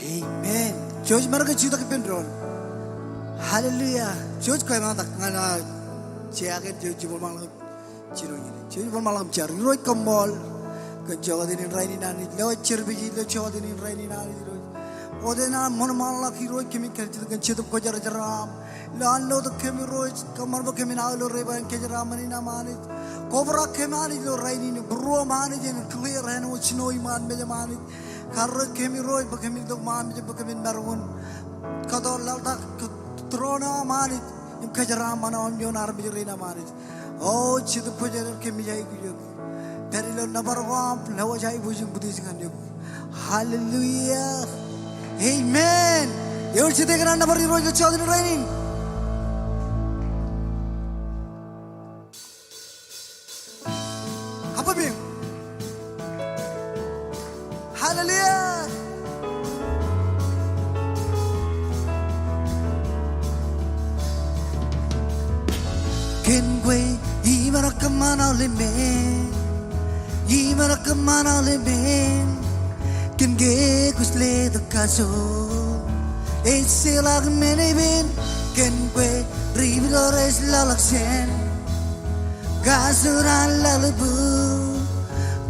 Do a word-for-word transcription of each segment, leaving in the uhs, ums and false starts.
Amen. Jouj maroñ ke jutak ippān doon. Hallelujah. Jouj kōṃṃan tok ñan, ah, jea ke jouj jibwe ṃōṇōṇō. Jino ñe. Jouj jibwe ṃōṇōṇō jar. Irooj koṃṃool. Kōn jota in rainin Anij. Ilo jerbal in, ilo jota in rainin Anij. Irooj. Wōt eṇ an ṃōṇōṇō ḷọk Irooj kōmij kajjitōk kōn Jetōb Kwōjarjar eo aṃ. Ilo an lotok kōm Irooj, kōṃṃan bwe kōmin aolep rej ba en kōjeraaṃṃan in aṃ Anij. Kobrak kōm Anij ilo rainin, būruōm Anij en clear āinwōt snow iṃaan mejaṃ Anij. Karreoik kōm Irooj bwe kōmin itok iṃaan mejaṃ bwe kōmin maroñ in kōto laḷtak kōn tūroon eo aṃ Anij im kōjeraaṃṃan aolep ioon armej rein aṃ Anij. O Jetōb Kwōjarjar, kōmij aikuj eok. Pād ilo nōbar ko aṃ, lewōj aiboojoj im bwidej ñan eok. Hallelujah. Amen. Ewōr jete kōṇaan nōbar Irooj ilo jota in rainin. Hallelujah. Kōn kwe imaroñ kōṃṃan aolep men, imaroñ kōṃṃan aolep men, kōn ke kwōj letok kajoor. Ejjeḷọk men epen, kōn kwe ri-Irooj rej lọḷọk jān kajoor an laḷ bwe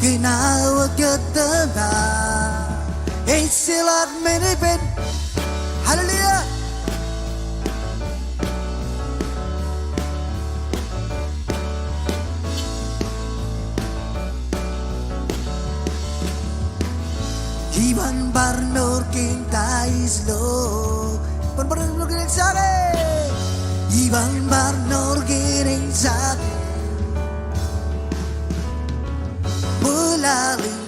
kōn aō wōt kōtōmak. Ejjeḷọk men epen. Hallelujah. Iban bar mour kein ta ij lo. Iban bar mour kein ej jake. Iban bar mour kein ej jake. Ṃool aolep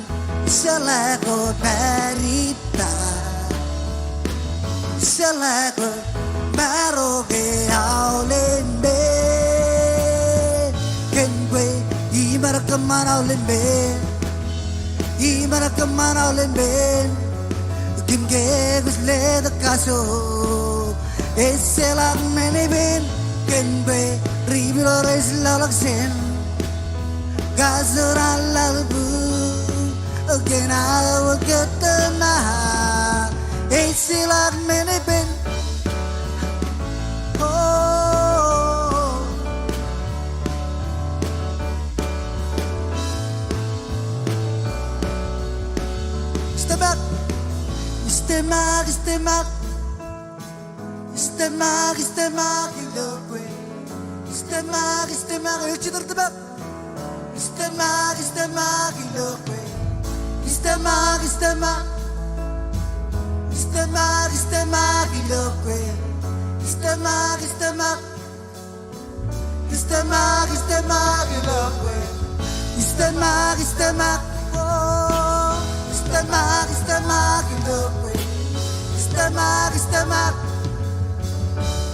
jeḷā ko pād ita. Jeḷā ko maroñ ke aolep men. Kōn kwe imaroñ kōṃṃan aolep men. Imaroñ kōṃṃan aolep men. Kōn ke kwōj letok kajoor. Ejjeḷọk men epen. Kōn kwe ri-Irooj rej lọḷọk jān kajoor an laḷ bwe kōn aō wōt kōtōmak. Ejjeḷọk men epen. Oh. Ij tōmak. Ij tōmak, ij tōmak. Ij tōmak, ij tōmak ilo kwe. Ij tōmak, ij tōmak, ej jitōmak. Ij tōmak, ij tōmak ilo kwe. Ij tōmak, ij tōmak. Ij tōmak, ij tōmak ilo kwe. Ij tōmak, ij tōmak. Ij tōmak, ij tōmak ilo kwe. Ij tōmak, ij tōmak. Oh, ij tōmak, ij tōmak ilo kwe. Ij tōmak, ij tōmak.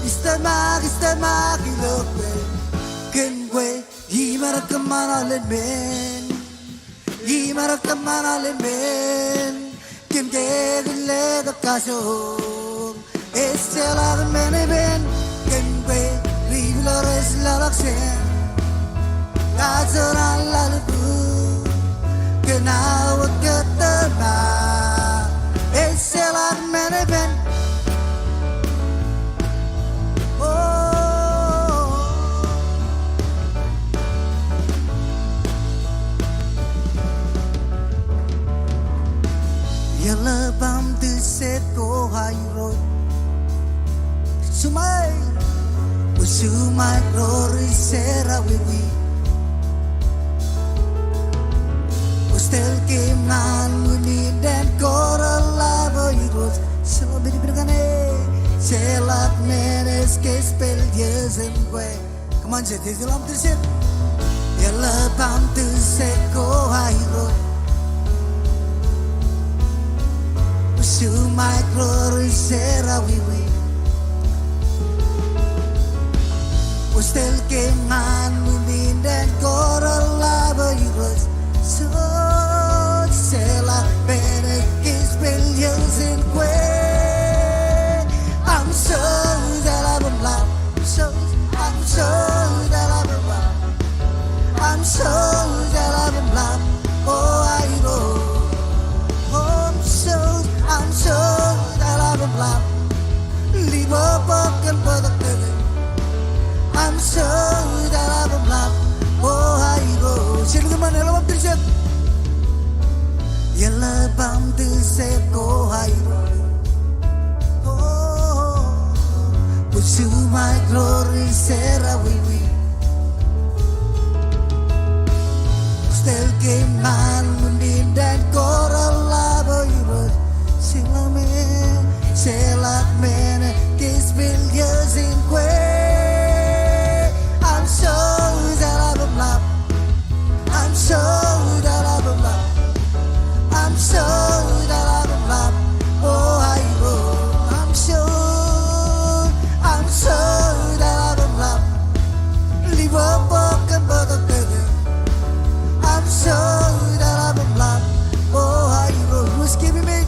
Ij tōmak, ij tōmak ilo kwe. Kōn kwe imaroñ kōṃṃan aolep men. Imaroñ kōṃṃan aolep men. Kōn ke kwōj letok kajoor. Ejjeḷọk men epen. Kōn kwe ri-Irooj rej lọḷọk jān kajoor an laḷ bwe kōn aō wōt kōtōmak. Ejjeḷọk men epen. Oh. Eḷap aṃ tūsek ko aō Irooj. Juṃae. Bwe juṃae ro ri-jerọwiwi. Bwe tōl kōm ñan wūnin dān ko reḷap eo Irooj. Jeḷā men epen kaṇe. Jeḷā men ej kōj pād ijeṇ kwe. Come on, jet, jet, jet, jet. Eḷap aṃ tūsek ko aō Irooj. Bwe juṃae ro ri-jerọwiwi. Bwe tōl kōm ñan wūnin dān ko reḷap eo Irooj. Jeḷā men ej kōj pād ijeṇ kwe. Aṃ sooj eḷap im ḷap. Aṃ sooj, aṃ sooj eḷap im ḷap. Aṃ sooj eḷap im ḷap. O aō Irooj. Aṃ sooj, aṃ sooj. Bōk, bōk kōn bōtōktōkin. Am so eḷap im ḷap, o Irooj. Jen lukkuun ṃan, eḷap aṃ jar. Eḷap aṃ jar, o Irooj. O, bwe juṃae glory jerọwiwi. Still kein ṃaan unin dān ko reḷap, o Irooj. Jeḷā men, jeḷā men, ke spil iọsien kwe. Am so eḷap im ḷap. Am so eḷap im ḷap. Am so eḷap im ḷap. O Irooj. Am so, am so eḷap im ḷap. Ḷe bōk, bōk kōn bōtōktōkin. Am so eḷap im ḷap. O Irooj. Irooj keememej.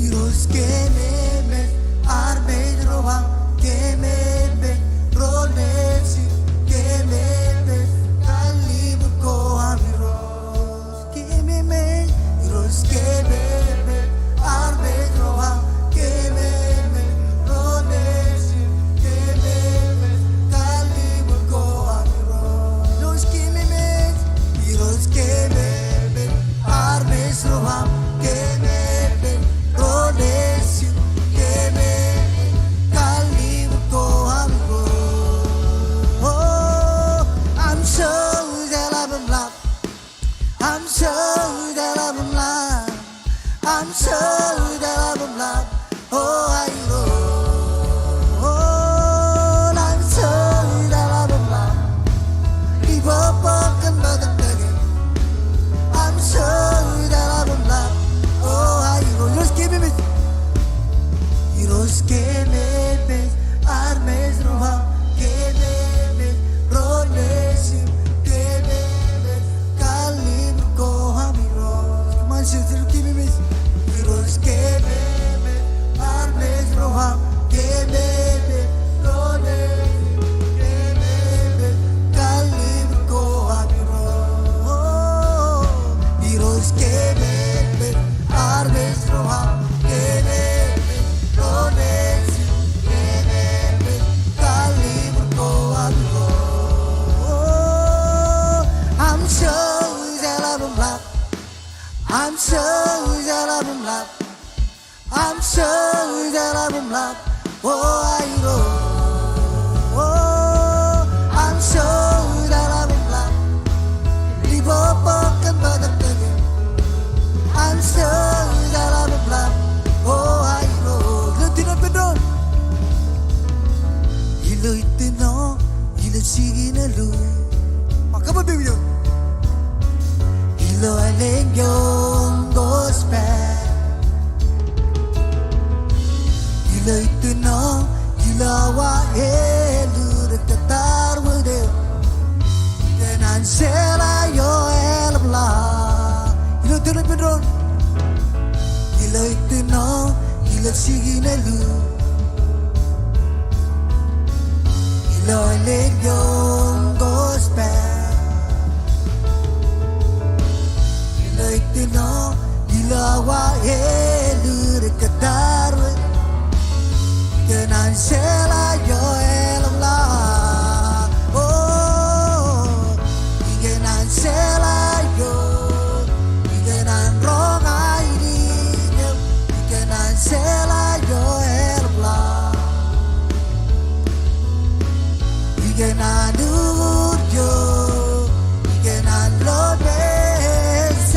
Irooj keememej. Armej ro aṃ keememej. Ro nejin keememej. Kallimur ko aṃ Irooj. Keememej, Irooj keememej, armej ro aṃ keememej, ro nejin keememej, kallimur ko aṃ Irooj. Irooj keememej, Irooj keememej, armej ro aṃ keememej, ro nejin keememej, kallimur ko aṃ Irooj. O, am so eḷap im ḷap. Am so eḷap im ḷap. Am so eḷap im ḷap. O Irooj. Am so eḷap im ḷap. Ḷe bōk, bōk kōn bōtōktōkin. Am so eḷap im ḷap. O Irooj. Irooj keememej. Irooj keememej. Armej ro aṃ keememej. Ro nejin keememej. Kallimur ko aṃ Irooj. Come on, sir, sir, keememej. Irooj keememej, armej ro aṃ keememej, ro nejin keememej, kallimur ko aṃ Irooj. Irooj keememej, armej ro aṃ keememej, ro nejin keememej, kallimur ko aṃ Irooj. Am so eḷap im ḷap. Am so eḷap im ḷap. Am so eḷap im ḷap. O Irooj. Am so eḷap im ḷap. Ḷe bōk, bōk kōn bōtōktōkin. Am so eḷap im ḷap. O Irooj. Ilo tune up pen doon. Ilo itūṇo, ilo jikin ālikin. Come on, baby, doon. Ilo ālikin gospel. Ilo itūṇo, ilo awa ālikin kōttar wōt eō. Ikōṇaan jeḷā eo eḷapḷọk. Ilo tune up pen doon. Ilo itūṇo, ilo jikin ālikin. Ilo ālikin gospel. Ilo itūṇo, ilo awa ālikin kōttar wōt. Ikōṇaan jeḷā eo eḷapḷọk. O, ikōṇaan jeḷā eo. Ikōṇaan roñ ainikiō. Ikōṇaan jeḷā eo eḷapḷọk. Ikōṇaan uññūr eo. Ikōṇaan lo peiṃ.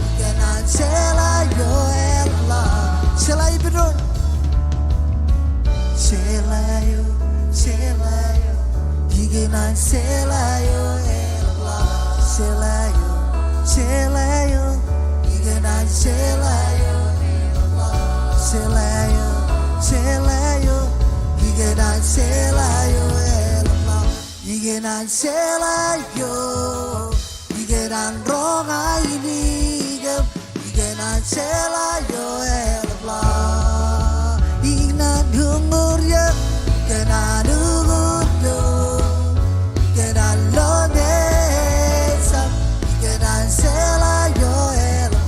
Ikōṇaan jeḷā eo eḷapḷọk. Jeḷā eo pen doon. Jeḷā eo, jeḷā eo. Ikōṇaan jeḷā eo eḷapḷọk. Jeḷā eo, jeḷā eo. Ikōṇaan jeḷā eo eḷapḷọk. Jeḷā eo, jeḷā eo. Ikōṇaan jeḷā eo eḷapḷọk. Ikōṇaan jeḷā eo. Ikōṇaan roñ ainikiō. Ikōṇaan jeḷā eo eḷapḷọk. Ikōṇaan uññūr eō. Ikōṇaan uññūr eō. Ikōṇaan lo peiṃ. Ikōṇaan jeḷā eo eḷapḷọk.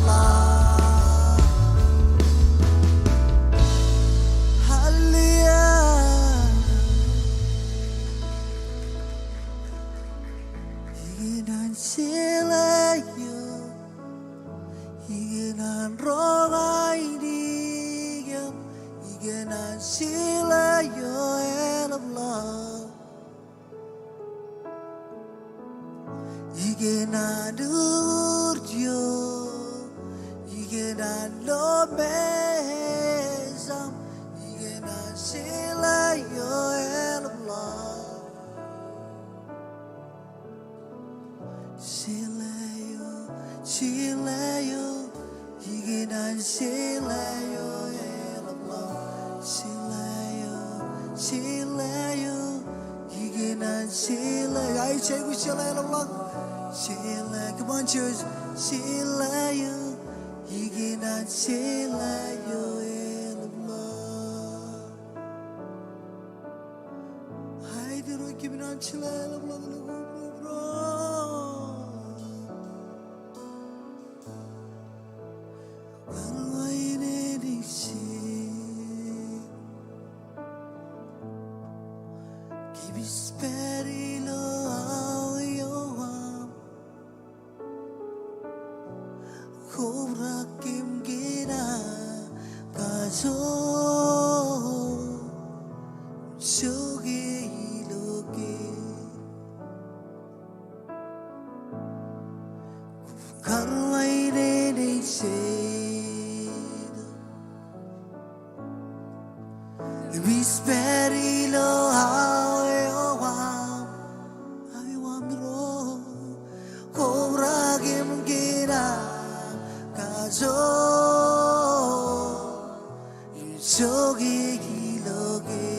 Hallelujah. Ikōṇaan jeḷā eo, ikōṇaan roñae ṇe kōm, ikōṇaan jeḷā eo eḷapḷọk. Ikōṇaan uñūr eo, ikōṇaan lo mejaṃ, ikōṇaan jeḷā eo eḷapḷọk. Jeḷā eo, jeḷā eo, ikōṇaan jeḷā eo eḷapḷọk. Jeḷā eo, jeḷā eo, ikōṇaan jeḷā eo. Aikuj jeḷā eḷapḷọk. Jeḷā, come on, church. Jeḷā eo, ikōṇaan jeḷā eo eḷapḷọk. Aet, Irooj, kōm naan jeḷā eḷapḷọk ilo koṃ, Irooj. Karuwainene ijjej. Kōmij pād ilo aō eo aṃ. Kobrak kōm kōn aō kajoor, jokwe ilo ke. Karuwainene ijjej. Kōmij pād ilo aō eo aṃ. Aō eo aṃ Irooj. Kobrak kōm kōn aō kajoor, im jokwe ilo ke.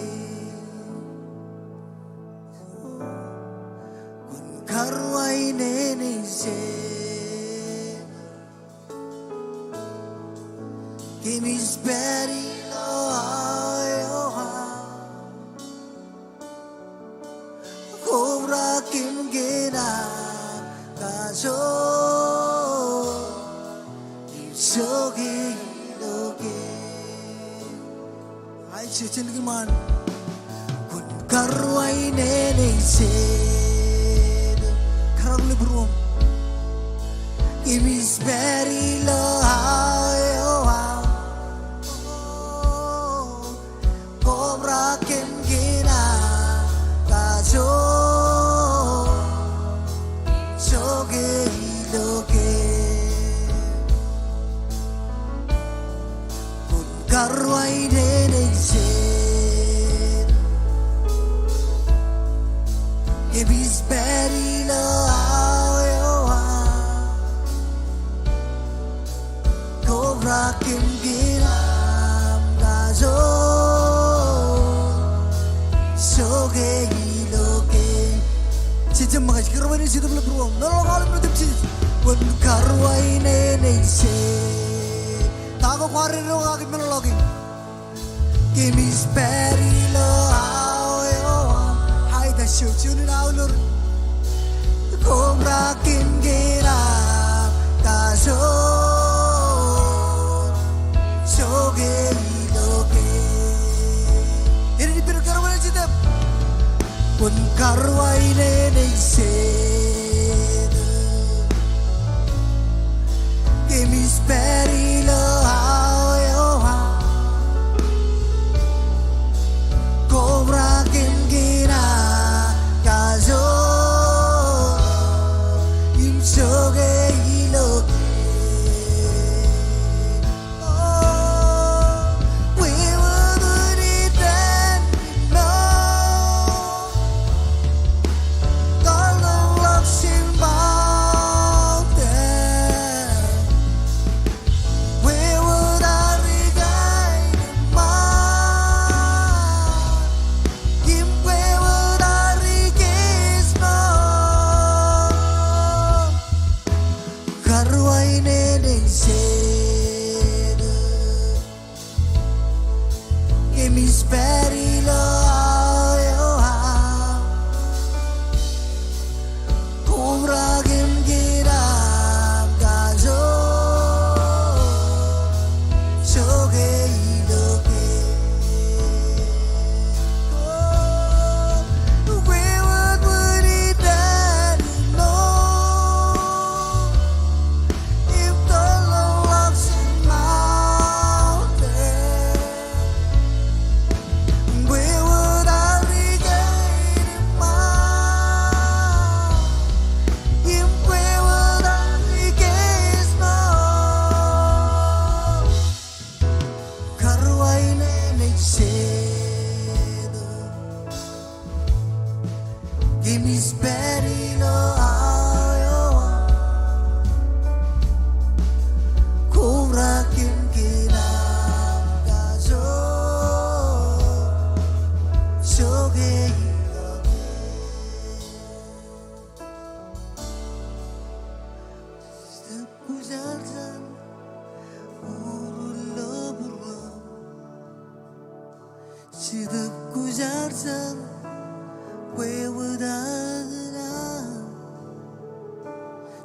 Kwōn karuwainene ijjej. Kōmij pād ilo aō eo aṃ. Kobrak kōm kōn aō kajoor, im jokwe ilo ke. Aet, jen lukkuun ṃaan. Kwōn karuwainene ijjej. Karọk ilo būruōṃ. Kōmij pād ilo aō eo aṃ. Kobrak kōm kōn aō kajoor, jokwe ilo ke. Kwōn karuwainene ijjej. Kōmij pād ilo aō eo aṃ. Kobrak kōm kōn aō kajoor, jokwe ilo ke. Jejjab ṃōkaj, karuwainene Jetōb ilo būruōṃ. Meḷọkḷọk aolep ilo etan Jisōs. Kwōn karuwainene ijjej. Ta ko kwaar eddo kake meḷọkḷọk e? Kōmij pād ilo aō eo aṃ. Aet, ta eo, juon in aolep. Kobrak kōm kōn aō kajoor, jokwe ilo ke. Enaaj ippān karuwainene Jetōb. Kwōn karuwainene ijjej. Kōmij pād ilo aō eo aṃ. Kobrak kōm kōn aō kajoor, im jokwe ilo ke.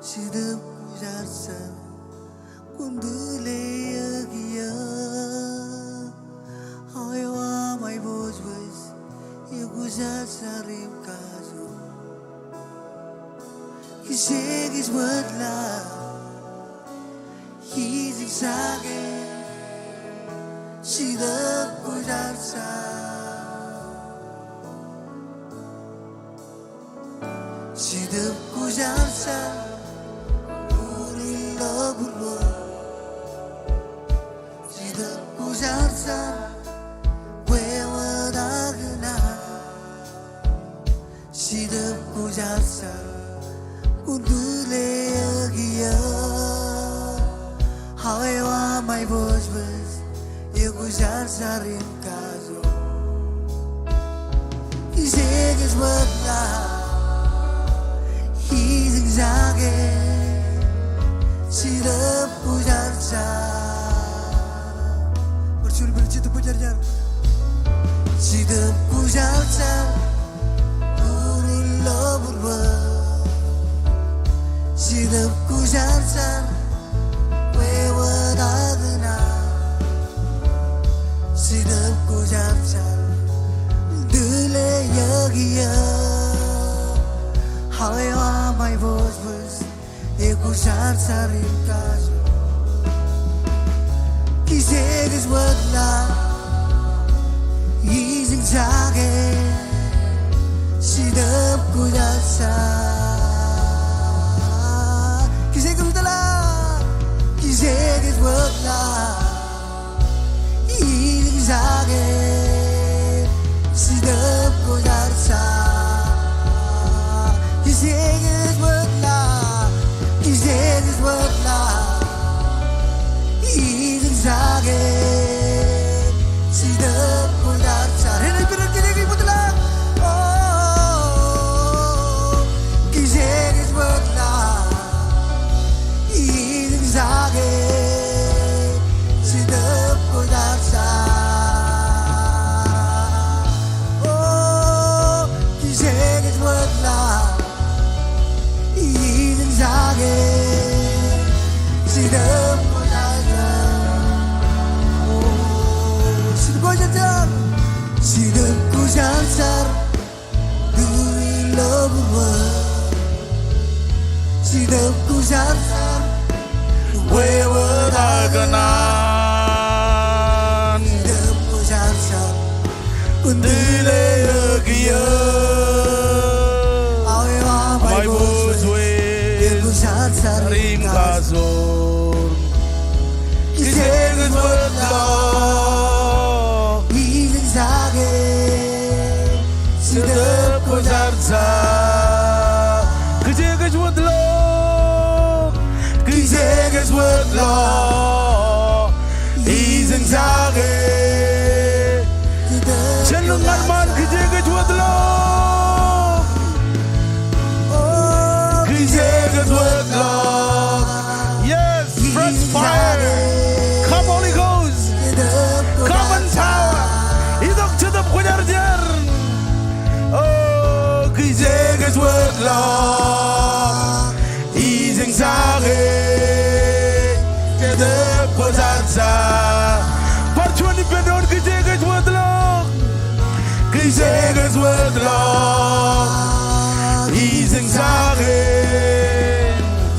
Jetōb Kwōjarjar, kwōn tūle eō kiiō. Aolep aṃ aiboojoj, ekwōjarjar im kajoor. Kijeekej wōtḷọk, ijeñjake, Jetōb Kwōjarjar. Jetōb Kwōjarjar, urin ḷọk būruō. Jetōb Kwōjarjar, wewōt ak kōṇaan. Jetōb Kwōjarjar, kwōn tūle eō kiiō. Aolep aṃ aiboojoj, ekwōjarjar im kajoor. Kijeekej wōtḷọk, ijeñjake, Jetōb Kwōjarjar. Bar juon pād, Jetōb Kwōjarjar. Jetōb Kwōjarjar, urin ḷọk būruō. Jetōb Kwōjarjar, wewōt ak kōṇaan. Jetōb Kwōjarjar, tūle eō kiiō. Aolep aṃ aiboojoj, ekwōjarjar im kajoor. Kijeekej wōtḷọk, ijeñjake, Jetōb Kwōjarjar. Kijeekej wōtḷọk, kijeekej wōtḷọk, ijeñjake, Jetōb Kwōjarjar. Kijeekej wōtḷọk, kijeekej wōtḷọk, ijeñjake, Jetōb Kwōjarjar. Ren ej pād, kijeekej wōtḷọk. O, kijeekej wōtḷọk, ijeñjake, Jetōb Kwōjarjar. O, kijeekej wōtḷọk, ijeñjake, Jetōb Kwōjarjar. O, Jetōb Kwōjarjar, Jetōb Kwōjarjar. Tūle ḷọk būruō. Jetōb Kwōjarjar, wewōt ak kōṇaan. Jetōb Kwōjarjar, kwōn tūle eō kiiō. Aolep aṃ aiboojoj, ekwōjarjar im kajoor. Kijeekej wōtḷọk, ijeñjake, Jetōb Kwōjarjar. Kijeekej wōtḷọk, kijeekej wōtḷọk, ijeñjake. Jen lukkuun ñan ṃaan, kijeekej wōtḷọk. Kijeekej wōtḷọk. Yes, fresh fire. Come, Holy Ghost. Come in power. Itok Jetōb Kwōjarjar. O, kijeekej wōtḷọk, ijeñjake, Jetōb Kwōjarjar. Bar juon ippān doon, kijeekej wōtḷọk. Kijeekej wōtḷọk, ijeñjake,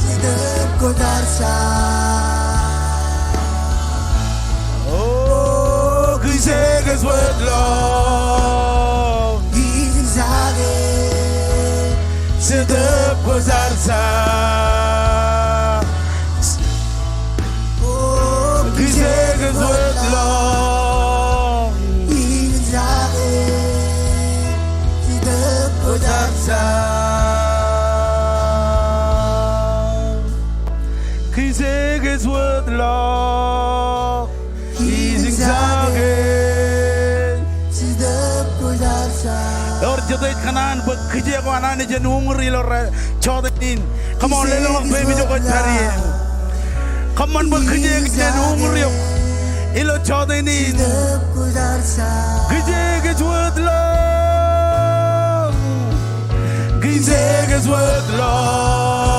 Jetōb Kwōjarjar. O, kijeekej wōtḷọk, ijeñjake, Jetōb Kwōjarjar. O, kijeekej wōtḷọk, ijeñjake, Jetōb Kwōjarjar. Kijeekej wōtḷọk, ijeñjake, Jetōb Kwōjarjar. Ewōr jete ej kōṇaan bwe kijeek ko an Anij en uñūr ilo jọteen in? Come on, lelōñḷọk peiṃ ijo kwōj pād ie. Come on, bwe kijeek ej uñūr eok ilo jọteen in. Kijeekej wōtḷọk. Kijeekej wōtḷọk.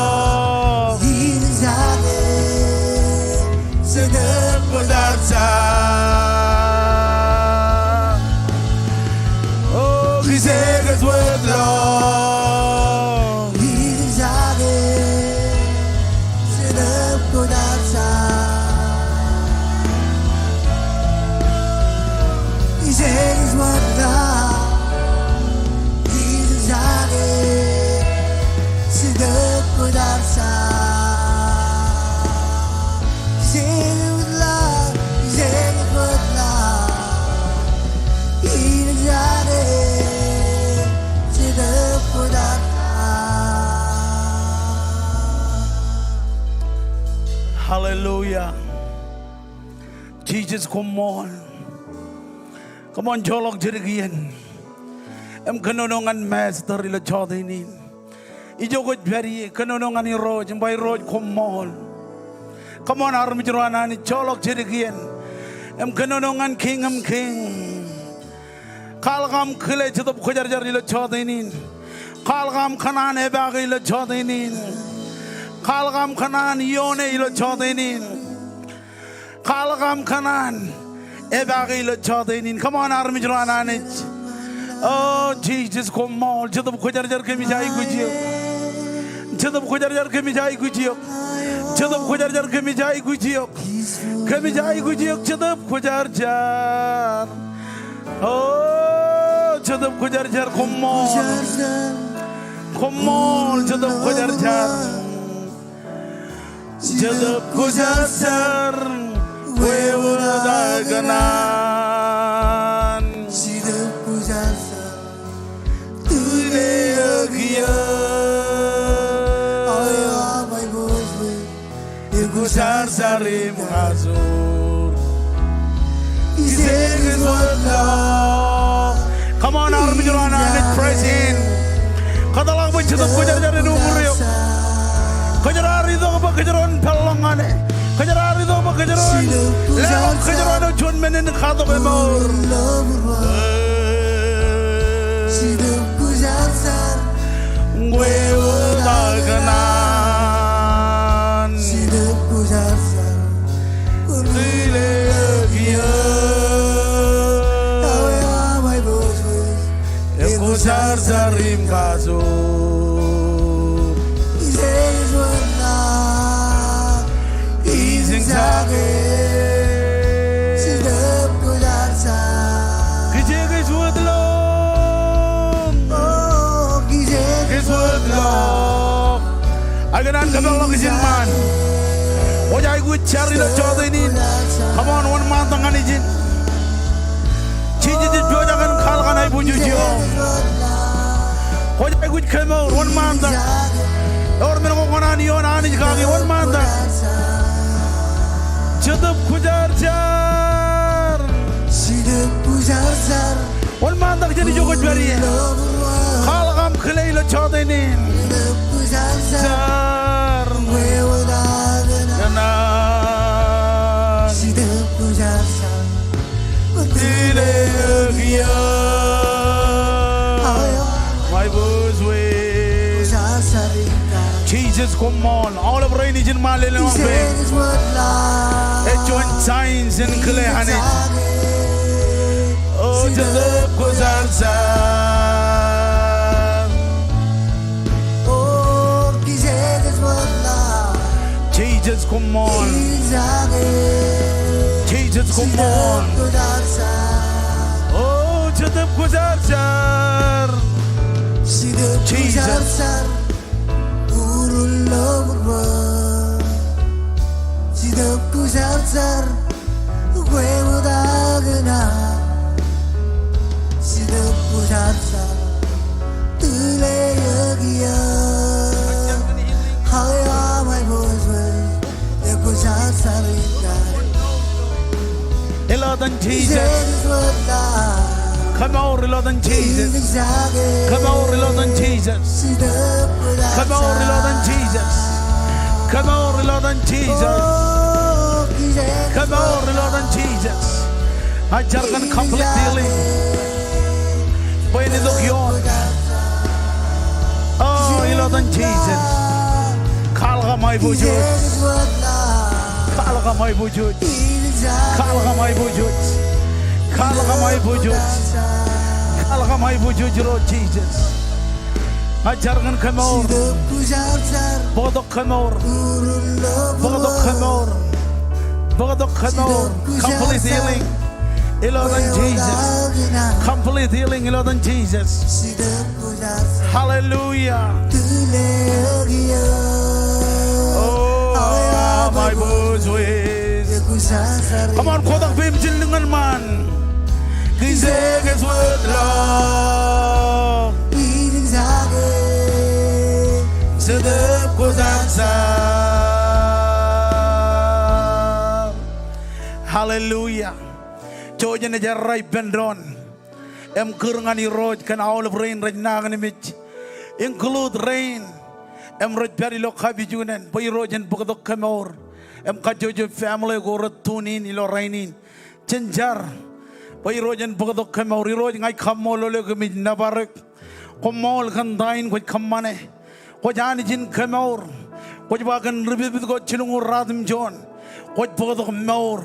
Hallelujah. Jisōs koṃṃool. Come on, joḷọk jidik iien im kōnono ñan Master ilo jọteen in. Ijo kwōj pād ie, kōnono ñan Irooj im ba, Irooj koṃṃool. Come on, armej ro an Anij, joḷọk jidik iien im kōnono ñan Kiiñ in kiiñ. Kwaḷọk aṃ kile Jetōb Kwōjarjar ilo jọteen in. Kwaḷọk aṃ kōṇaan epaake ilo jọteen in. Kwaḷọk aṃ kōṇaan ioone ilo jọteen in. Kwaḷọk aṃ kōṇaan epaake ilo jọteen in. Come on, armej ro an Anij. O Jisōs koṃṃool. Jetōb Kwōjarjar, kōmij aikuj eok. Jetōb Kwōjarjar, kōmij aikuj eok. Jetōb Kwōjarjar, kōmij aikuj eok. Kōmij aikuj eok, Jetōb Kwōjarjar. O Jetōb Kwōjarjar, koṃṃool. Koṃṃool, Jetōb Kwōjarjar. Jetōb Kwōjarjar, wōt aō kōṇaan. Jetōb Kwōjarjar, tile eok iiō. Aō aṃ aiboojoj, ekwōjarjar im kajoor. Come on, armej ro an Anij, praise Him. Kōtḷọk bwe Jetōb Kwōjarjar en uñūr eok. Kōjeraar itok bwe kōjro en peḷḷọk ñan e. Kōjeraar itok bwe kōjro en leḷọk kōjro ilo juon men in katok emour. Wōt aō kōṇaan. Tile eok iiō. Ekwōjarjar im kajoor. Ijin jake. Kijeek ej wōtlọk. Kijeek ej wōtlọk. Ak kōn an kōpeḷḷọk ijin ṃaan. Kwōj aikuj jar ilo jọteen in. Come on, wōnṃaantak ñan ijin. Jisōs ej pojak in kwaḷọk an aiboojoj eo. Kwōj aikuj kemour, wōnṃaantak. Ewōr men ko kōṇaan ioon Anij kaki, wōnṃaantak. Jetōb Kwōjarjar. Wōnṃaantak jān ijo kwōj pād ie. Kwaḷọk aṃ kile ilo jọteen in. Jar. Kōṇaan. Tile eok iiō. Aiboojoj. Jisōs koṃṃool. Aolep rein ijin ṃaan lelōñ pein. Ej juon sign in kile Anij. O Jetōb Kwōjarjar. Jisōs koṃṃool. Jisōs koṃṃool. O Jetōb Kwōjarjar. Jisōs. Jetōb Kwōjarjar, wōt aō kōṇaan. Jetōb Kwōjarjar, tile eok iiō. Aō aṃ aiboojoj, ekwōjarjar im kajoor. Ilo etan Jisōs. Kōmour ilo etan Jisōs. Kōmour ilo etan Jisōs. Kōmour ilo etan Jisōs. Kōmour ilo etan Jisōs. Kōmour ilo etan Jisōs. Ij jar kōn complete healing. Bwe en itok ioon. O, ilo etan Jisōs. Kwaḷọk aṃ aiboojoj. Kwaḷọk aṃ aiboojoj. Kwaḷọk aṃ aiboojoj. Kwaḷọk aṃ aiboojoj. Kwaḷọk aṃ aiboojoj ilo Jisōs. Ij jar kōn kōmour. Bōktok kōmour. Bōktok kōmour. Bōktok kōmour. Complete healing. Ilo etan Jisōs. Complete healing ilo etan Jisōs. Hallelujah. Come on, kotak peiṃ jiljilimjuonñoul ṃaan. Hallelujah. Jouj im jar ippān doon im kūr ñan Irooj kōn aolep rein rej nañinmej, include rein im rej pād ilo kapijuknen, bwe Irooj en bōktok kōmour im kajjojo family ko rej tune in ilo rainin. Jen jar bwe Irooj en bōktok kōmour. Irooj, ña ij kaṃṃoolol eok im ij nōbar eok. Koṃṃool kōn ta in kwōj kōṃṃane. Kwōj Anij in kōmour. Kwōj ba kōn ripitpit ko jilñuul ruatimjuon, kwōj bōktok mour.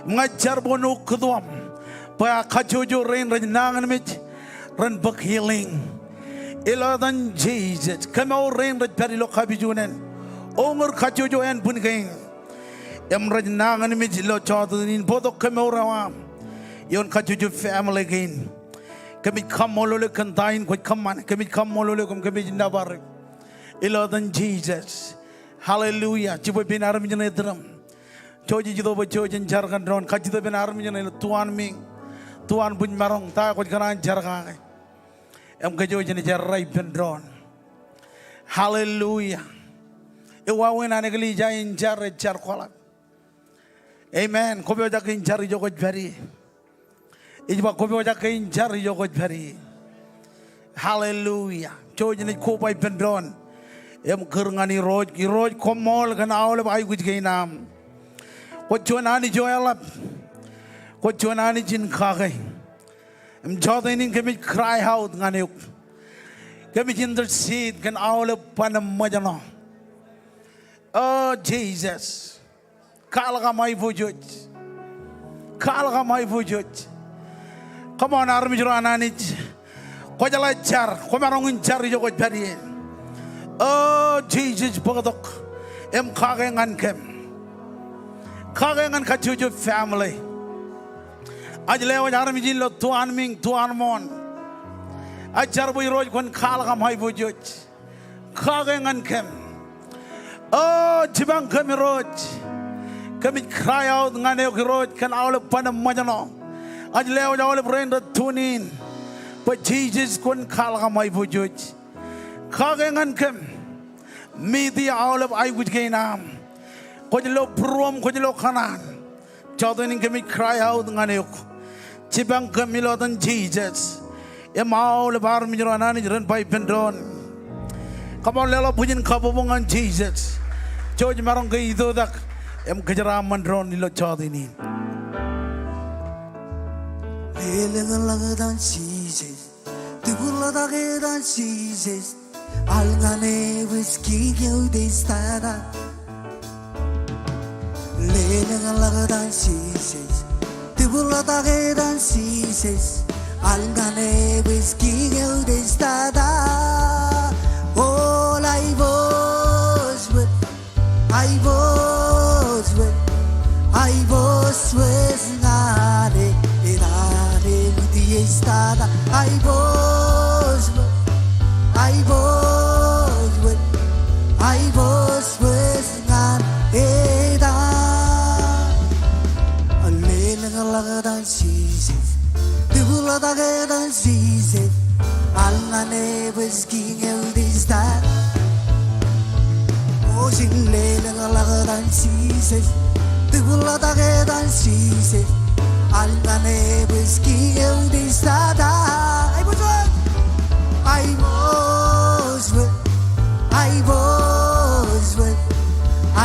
Im ña ij jar bwe kwōn ukkutuaṃ bwe aō kajjojo rein rej nañinmej ren bōk healing. Ilo etan Jisōs, kōmour rein rej pād ilo kapijuknen. Uñūr kajjojo ānbwin kein im rej nañinmej ilo jota in, bōktok kōmour eo aṃ ioon kajjojo family kein. Kōmij kaṃṃoolol eok kōn ta in kwōj kōṃṃane. Kōmij kaṃṃoolol eok im kōmij nōbar eok. Ilo etan Jisōs. Hallelujah. Jibwe pein armej ṇe iturūṃ. Jouj ij itok bwe jouj jen jar kōn doon. Kajjitōk pein armej ṇe ilo tuanmiiñ, tuanbwijmaroñ, ta eo kwōj kōṇaan jar kake. Im kōjwōj jen jar ippān doon. Hallelujah. Ewāween an eklejia in jar, ej jar kwaḷọk. Amen. Kwō pojak ke in jar ijo kwōj pād ie? Ij ba kwō pojak ke in jar ijo kwōj pād ie? Hallelujah. Jouj jen koba ippān doon im kūr ñan Irooj. Irooj, koṃṃool kōn aolep aikuj kein aṃ. Kwōj juon Anij eo eḷap. Kwōj juon Anij in kake. Im jota in kōmij cry out ñan eok. Kōmij intercede kōn aolep ban im ṃōjṇọ. O Jisōs. Kwaḷọk aṃ aiboojoj. Kwaḷọk aṃ aiboojoj. Come on, armej ro an Anij. Kwōjeḷā jar, kwōmaroñ in jar ijo kwōj pād ie. O Jisōs, bōktok im kake ñan kōm. Kake ñan kajjojo family. Ij lewōj armej in ilo tuanmiiñ, tuanmooṇ. Ij jar bwe Irooj kwōn kwaḷọk aṃ aiboojoj. Kake ñan kōm. O, jipañ kōm Irooj. Kōmij cry out ñan eok Irooj kōn aolep ban im ṃōjṇọ. Ij lewōj aolep rein rej tune in bwe Jisōs kwōn kwaḷọk aṃ aiboojoj. Kake ñan kōm. Meet e aolep aikuj kein aṃ. Kwōj lo būruōm, kwōj lo kōṇaan. Jota in kōmij cry out ñan eok. Jipañ kōm ilo etan Jisōs. Im aolep armej ro an Anij ren ba ippān doon. Come on, leḷọk bwijin kabbokbok ñan Jisōs. Jouj maroñ ke itoitak im kōjeraaṃṃan doon ilo jota in. Lelōñḷọk etan Jisōs. Tibukḷọk etan Jisōs. Al ñan Ebōs kiiñ eo ej tata. Lelōñḷọk etan Jisōs. Tibukḷọk etan Jisōs. Al ñan Ebōs kiiñ eo ej tata. Ol aiboojoj. Aiboojoj, aiboojoj ñan e, etan eo ej tata. Aiboojoj, aiboojoj, aiboojoj ñan etan. Lelōñḷọk etan Jisōs. Tibukḷọk etan Jisōs. Al ñan Ebōs kiiñ eo ej tata. O jen lelōñḷọk etan Jisōs. Tibukḷọk etan Jisōs. Al ñan Ebōs kiiñ eo ej tata. Aiboojoj. Aiboojoj. Aiboojoj.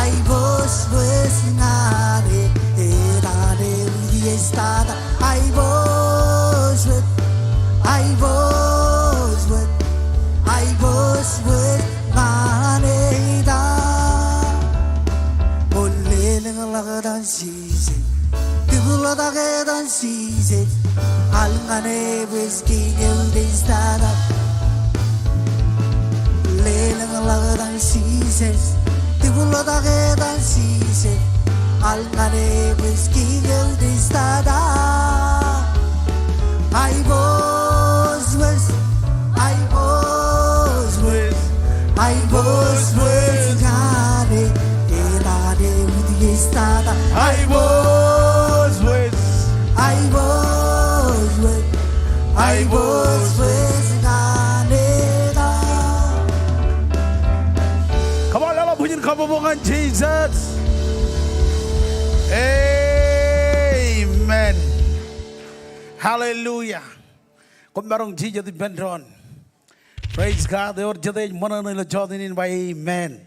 Aiboojoj ñan e, etan eo ej tata. Aiboojoj, aiboojoj, aiboojoj ñan etan. O lelōñḷọk etan Jisōs. Tibukḷọk etan Jisōs. Al ñan Ebōs kiiñ eo ej tata. Lelōñḷọk etan Jisōs. Tibukḷọk etan Jisōs. Al ñan Ebōs kiiñ eo ej tata. Aiboojoj, aiboojoj, aiboojoj ñan e, etan eo ej tata. Kabbokbok ñan Jisōs. Amen. Hallelujah. Koṃ maroñ jijet ippān doon. Praise God. Ewōr jete ej ṃōṇōṇō ilo jota in in ba amen.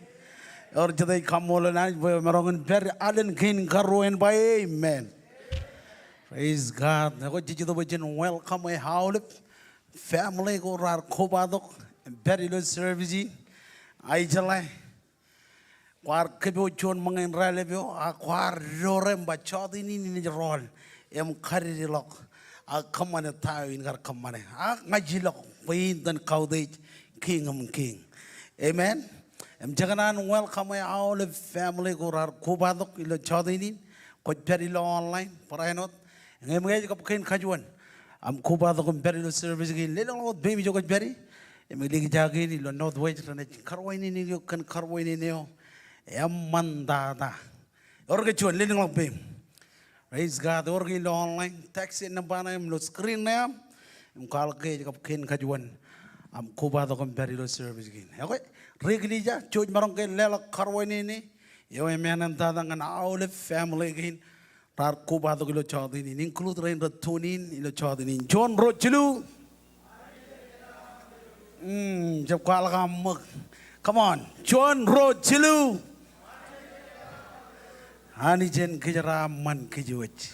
Ewōr jete ej kaṃṃoolol Anij bwe emaroñ in pād alen kein karuo in ba amen. Praise God. Ekwe jej itok bwe jen welcome e aolep family ko raar kobatok im pād ilo service in. Ak ijeḷā kwaar kōpoojo juon ṃōñā in rālep eo, ak kwaar door im ba jota in in ej rọọl im kadideḷọk, ak kōṃṃane ta eo in kar kōṃṃane. Ak ña ij ilọk bwe in etan kautiej, Kiiñ im kiiñ. Amen. Im jekōṇaan welcome e aolep family ko raar kobatok ilo jota in in, kwōj pād ilo online barāinwōt. Ñe eṃōj kab kein kajuon aṃ kobatok im pād ilo service kein, lelōñḷọk wōt peiṃ ijo kwōj pād ie. Im elikjaka kein ilo Northwest renaaj karuwaineneik eok kōn karuwainene eo eṃṃantata. Ewōr ke juon, lelōñḷọk peiṃ. Praise God. Ewōr ke ilo online, text e nōṃba ṇe aṃ ilo screen ṇe aṃ im kwaḷọk ke ej kab kein kajuon aṃ kobatok im pād ilo service kein. Ekwe, ri eklejia, jouj maroñ ke leḷọk karuwainene eo eṃṃantata ñan aolep family kein raar kobatok ilo jota in in, include rein rej tune in ilo jota in in. Juon, ruo, jilu. Mm, jab kwaḷọk aṃ ṃōk. Come on. Juon, ruo, jilu. Anij en kōjeraaṃṃan kōj wōj.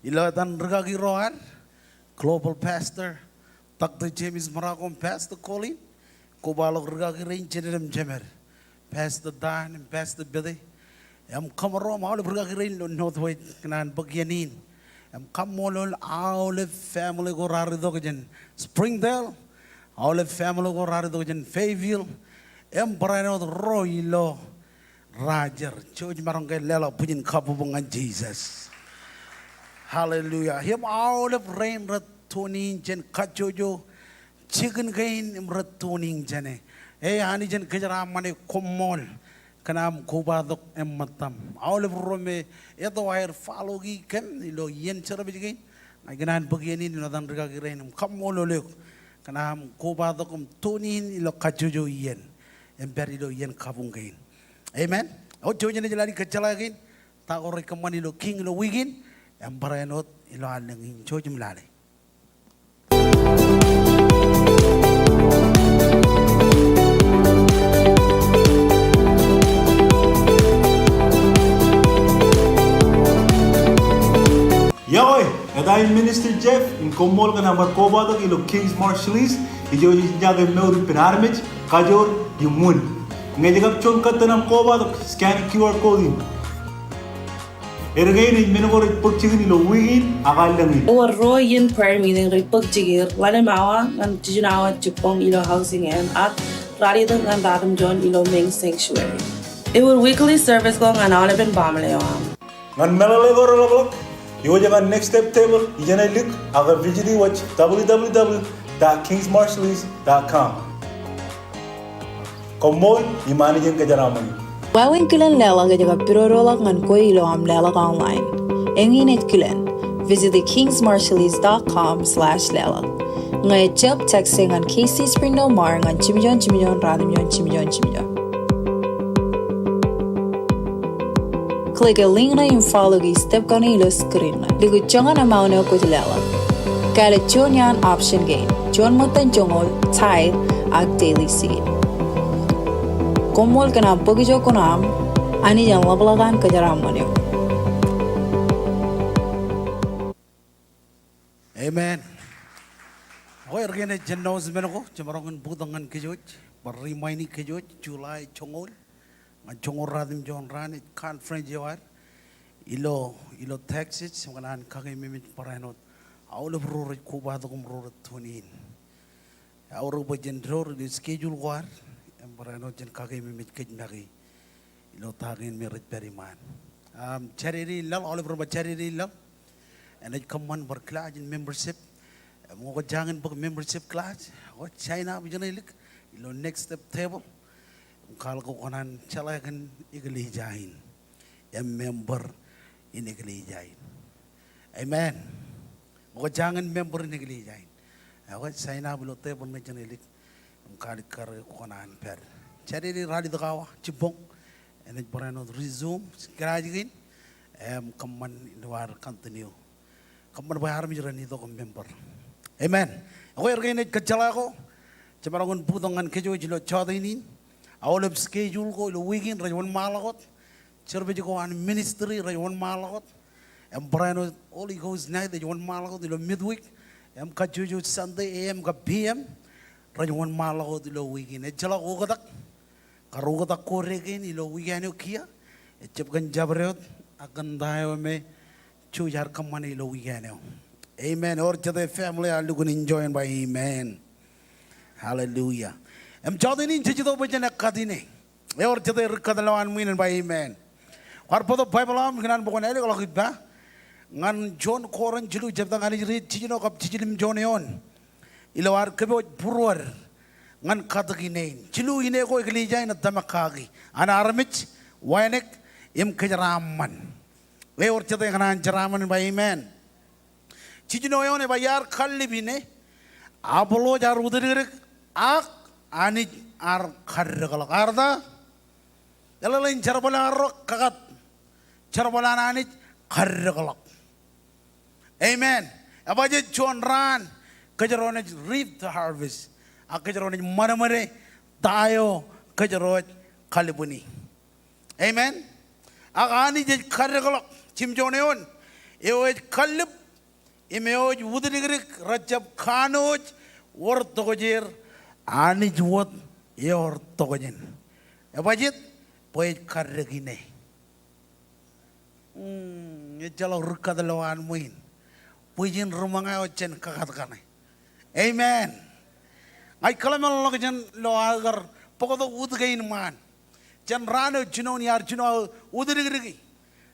Ilo etan rikaki ro ad, Global Pastor Doctor James Marocco im Pastor Colin, kobaḷọk rikaki rein, jined im jemed, Pastor Dan im Pastor Bete, im kōmro im aolep rikaki rein ilo Northwest kōn an bōk iien in. Im kaṃṃoolol aolep family ko raar itok jān Springdale, aolep family ko raar itok jān Fayetteville, im barāinwōt ro ilo Rogers, jouj maroñ ke leḷọk bwijin kabbokbok ñan Jisōs. Hallelujah. Im aolep rein rej tune in jān kajjojo jikin kein im rej tune in jāne. E, Anij en kōjeraaṃṃan e, koṃṃool kōn aṃ kobatok im ṃōttaṃ. Aolep ro me eto aer follow e kōm ilo iien service kein, ña ikōṇaan bōk iien in ilo etan rikaki rein im kaṃṃoolol eok kōn aṃ kobatok im tune in ilo kajjojo iien im pād ilo iien kabuñ kein. Amen. Eo, jouj im ej lale kōjjeḷā kein ta ko rej kōṃṃan ilo kiiñ ilo wiik in, im barāinwōt ilo allōñ in. Jouj im lale. Iọkwe, eta in Minister Jeff in koṃṃool kōn aṃ bar kobatok ilo King's Marshallese. Ijo jej jake mour ippān armej, kajoor im wūn. Ñe ej kab juon kōttan aṃ kobatok, scan Q R code in. Erkein ej men ko rej bōk jikin ilo wiik in ak allōñ in. Ewōr ruo iien prayer meeting rej bōk jikier, ḷalem awa ñan jiljino awa jibboñ ilo Housing Inn ak ralitōk ñan ratimjuon ilo main sanctuary. Ewōr weekly service ko ñan aolepen baaṃle eo aṃ. Ñan meḷeḷe ko reḷapḷọk, iwōj ñan Next Step Table ijeṇe lik ak visit e wōj, W W W dot kings marshallese dot com. Koṃṃool im Anij en kōjeraaṃṃan eok. Wāween kilen leḷọk ej kab pidodoḷọk ñan kwe ilo aṃ leḷọk online. Eñin ej kilen, visit e kings marshallese dot com slash leḷọk. Ñe ejjab, text e ñan K C Springdale Mar ñan jimjuon jimjuon ratimjuon jimjuon jimjuon. Click e link ṇe im follow e step kaṇe ilo screen ṇe. Likūt joñan amount eo kwōj leḷọk. Kāālōt juon iaan option kein, juon ṃōttan joñoul, tithe, ak daily seed. Koṃṃool kōn aṃ bōk ijo kuṇaaṃ. Anij en ḷapḷọk an kōjeraaṃṃan eok. Amen. Ekwe, erkein ej announcement ko jemaroñ in bōktok ñan kōj wōj, bar remind e kōj wōj, July joñoul ñan joñoul ratimjuon raan ej conference eo ad ilo, ilo Texas, im kōṇaan kakeememej barāinwōt aolep ro rej kobatok im ro rej tune in. Eaorōk bwe jen door ilo schedule ko ad im barāinwōt jen kakeememej kōj make ilo ta kein me rej pād iṃaan. Um, Saturday in laḷ, aolep ro ba Saturday in laḷ enaaj kōṃṃan bar class in membership. Im ñe kwō jañin bōk membership class, kwō sign up ijeṇe lik ilo Next Step Table. Im kwaḷọk kwō kōṇaan jeḷā kōn eklejia in im member in eklejia in. Amen. Ñe kwō jañin member in eklejia in, kwō sign up ilo table ṇe ijeṇe lik im kwaḷọk ke kwō kōṇaan pād. Saturday ralitōk awa jibboñ Enaaj barāinwōt resume kilaaj kein im kōṃṃan ilo ad continue. Kōṃṃan bwe armej ren itok im member. Amen. Ekwe, er kein ej kōjjeḷā ko jemaroñ in bōktok ñan kōj ilo jọteen in. Aolep schedule ko ilo wiik in rej wōnṃaanḷọk wōt. Service ko an ministry rej wōnṃaanḷọk wōt. Im barāinwōt Holy Ghost night ej wōnṃaanḷọk wōt ilo midweek. Im kajjojo Sunday A M kab P M rej wōnṃaanḷọk wōt ilo wiik in. Ejjeḷọk oktak. Kar oktak ko dein ilo wiik eo kiiō. Ejjab kōn jabdewōt ak kōn ta eo me jej kōṃṃane ilo wiik eo. Amen. Ewōr jete family ear lukkuun enjoy in ba amen. Hallelujah. Im jọteen in jej itok bwe jen ekkat ine. Ewōr jete ri kat ilowaan ṃwiin en ba amen. Kwaar bōktok Baibōḷ eo aṃ, ikōṇaan bwe kwōn ālōkḷọk ippa ñan Juon Korint jilu, jebta ñan ej riit jiljino kab jiljilimjuon eoon. Ilo ad kōpooj būruod ñan katōk ine in. Jilu ine ko eklejia in ej tōmak kaki an armej, wānōk im kōjeraaṃṃan. Ewōr jete ekōṇaan jeraaṃṃan ba amen. Jiljino eoon ej ba, iar kallib ine, Apolos ear utdikdik ak Anij ear kaddekḷọk. Ear ta? Eḷaññe jerbal arro kakat, jerbal an Anij kaddekḷọk. Amen. Ebajjek juon raan kōjro naaj reap the harvest. Ak kōjro naaj ṃadṃōde ta eo kōjro ej kalbwini. Amen. Ak Anij ej kaddekḷọk, jimjuon eoon, eo ej kallib im eo ej utdikdik rejjab kanooj wōr tokjāer, Anij wōt ewōr tokjān. Ebajjek bwe ej kaddek ine. Hmm, ejjeḷọk ri kat ilowaan ṃwiin. Bwijin ri ṃōñā eo jen kakat kaṇe. Amen. Ña ij kōḷmānḷọkjeṇ ilo aō kar bōktok ut kein ṃaan. Jān raan eo jinoin iar jino aō utdiktiki.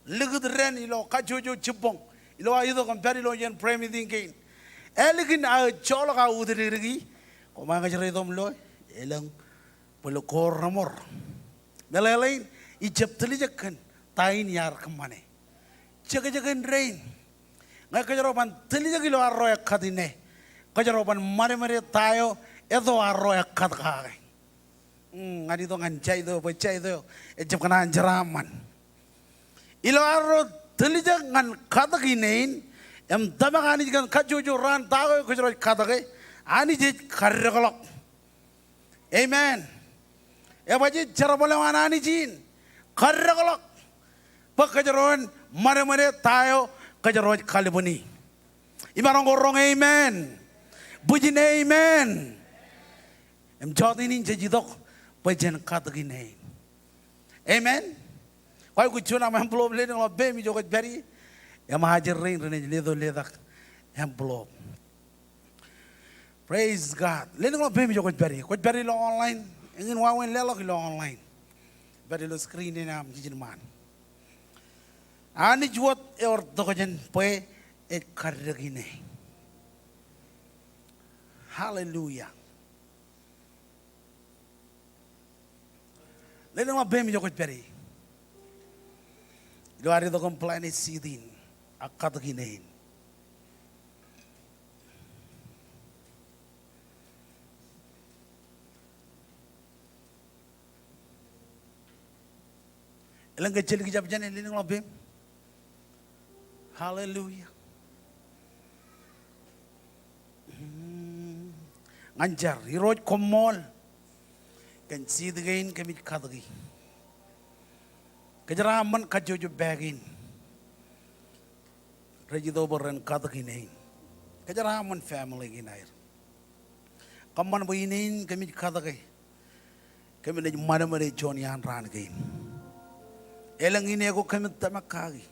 Likūt dān ilo kajjojo jibboñ. Ilo aō itok im pād ilo iien prayer meeting kein. Ālikin aō joḷọk aō utdiktiki. Koṃ ej kōjro itok im lo, elōñ bōlen ko reṃor. Meḷeḷein, ijab tiljek kōn ta in iar kōṃṃane. Jekjek in dein. Ñe kōjro ban tiljek ilo arro ekkat ine, kōjro ban ṃadṃōde ta eo eto arro ekkat kake. Hmm, ñan itok ñan jait eo, bwe jait eo ejjab kōṇaan jeraaṃṃan. Ilo arro tiljek ñan katōk ine in, im tōmak Anij kōn kajjojo raan ta ko kōjro ej katōke, Anij ej kaddekḷọk. Amen. Ebajjek jerbal eo an Anij in kaddekḷọk bwe kōjro en ṃadṃōde ta eo kōjro ej kalbwini. Imaroñ ko roñ amen. Bwijin amen. Im jọteen in jej itok bwe jen katōk ine in. Amen. Kwaikuj juon aṃ envelope, leḷọk ḷọk peiṃ ijo kwōj pād ie. Im ajri rein renaaj letok letak envelope. Praise God. Leḷọk ḷọk peiṃ ijo kwōj pād ie. Kwōj pād ilo online. Eñin wāween leḷọk ilo online. Pād ilo screen in aṃ jiljino ṃaan. Anij wōt ewōr tokjān bwe ej kaddek ine. Hallelujah. Leḷọk ḷọk peiṃ ijo kwōj pād ie. Ilo ad itok im plant seed in ak katōk ine in. Elōñ ke ejjeḷọk jab jān e, leḷọk ḷọk peiṃ. Hallelujah. Hmm. Ñan jar, Irooj koṃṃool kōn seed kein kōmij katōki. Kōjeraaṃṃan kajjojo bag in rej itok bwe ren katōk ine in. Kōjeraaṃṃan family kein aer. Kōṃṃan bwe ine in kōmij katōke, kōmij naaj ṃadṃōde juon iaan raan kein. Elōñ ine ko kōmij tōmak kaki.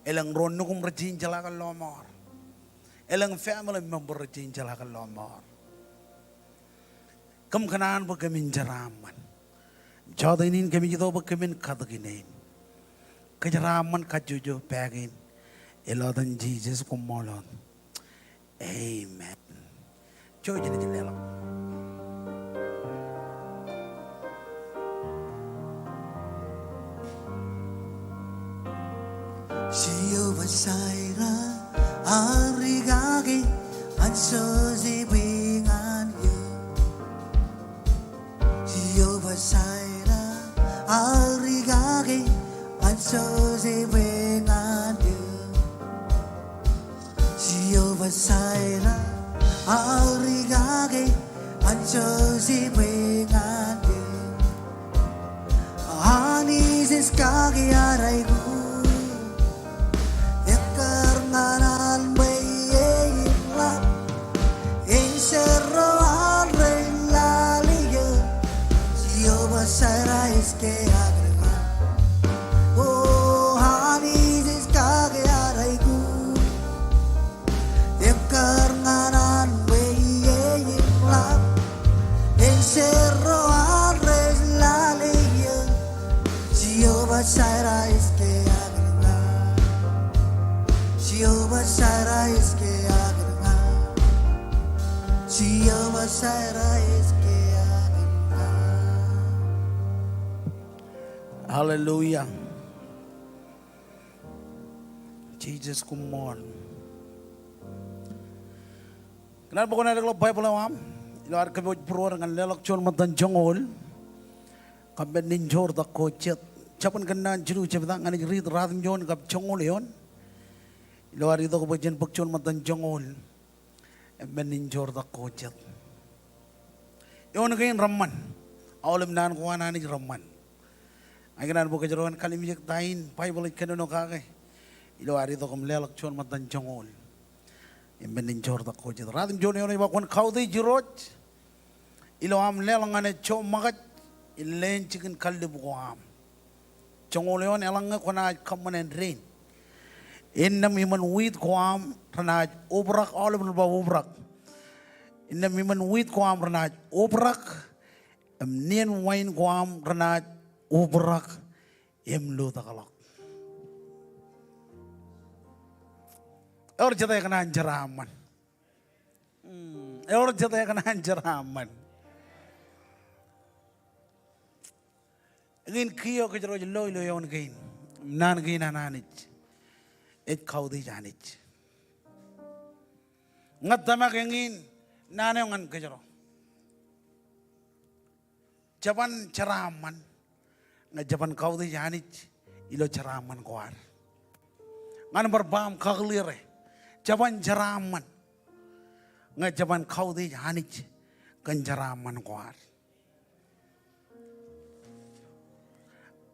Elōñ ro nukuṃ rej jañin jeḷā kōn lọmọọr. Elōñ family member rej jañin jeḷā kōn lọmọọr. Kōm kōṇaan bwe kōmin jeraaṃṃan. Jọteen in kōmij itok bwe kōmin katōk ine in. Kōjeraaṃṃan kajjojo bag in. Ilo etan Jisōs, koṃṃool wōt. Amen. Jouj im leḷọk. Jehovah Jireh, ear rikaki ñan sosi bwe ñan eō. Jehovah Jireh, ear Anjosebwe ñan eō, Jehovah Jireh, aō rikaki, anjosebwe ñan eō. Anij ej kaki aō aikuj, ekkar ñan an bwe ej im ḷap, ej jerro an rej lale eō. Jehovah Jireh ej kaki aō aikuj. O Anij ej kaki aō aikuj. Ekkar ñan an bwe ej im ḷap, ej jerro an rej lale eō. Jehovah Jireh ej kaki aō aikuj. Jehovah Jireh ej kaki aō aikuj. Jehovah Jireh ej kaki aō aikuj. Hallelujah. Jesus, koṃṃool. Kōnaan bwe kwōn aer ḷọk Baibōḷ eo aṃ ilo ad kōpooj būruod ñan leḷọk juon ṃōttan joñoul kab men in joortak ko jet. Jabōn Kōnnaan jilu jebta, ña ij riit ratimjuon kab joñoul eoon. Ilo ad itok bwe jen bōk juon ṃōttan joñoul im men in joortak ko jet. Eoon kein reṃṃan. Aolep naan ko an Anij reṃṃan. Ña ikōṇaan bwe kōjro en kalimjek ta in Baibōḷ ej kōnono kake ilo ad itok im leḷọk juon ṃōttan joñoul im men in joortak ko jet. Ratimjuon eoon ej ba, kwōn kautiej Irooj ilo aṃ leḷọk ñan e joṃṃakaj in leen jikin kallib ko aṃ. Joñoul eoon, eḷaññe kwōnaaj kōṃṃan āindein, innām iṃōn wiit ko aṃ renaaj obrak, aolep ren ba obrak. Innām iṃōn wiit ko aṃ renaaj obrak, im nien wain ko aṃ renaaj obrak im lutōkḷọk. Ewōr jete kōṇaan jeraaṃṃan? Hmm, ewōr jete kōṇaan jeraaṃṃan? Eñin kiiō kōjro ej lo ilo eoon kein, naan kein an Anij ej kautiej Anij. Ña tōmak eñin naan eo ñan kōjro. Jeban jeraaṃṃan ñe jeban kautiej Anij ilo jeraaṃṃan ko ad. Ñan bar ba aṃ kakōḷḷe ro, jeban jeraaṃṃan ñe jeban kautiej Anij kōn jeraaṃṃan ko ad.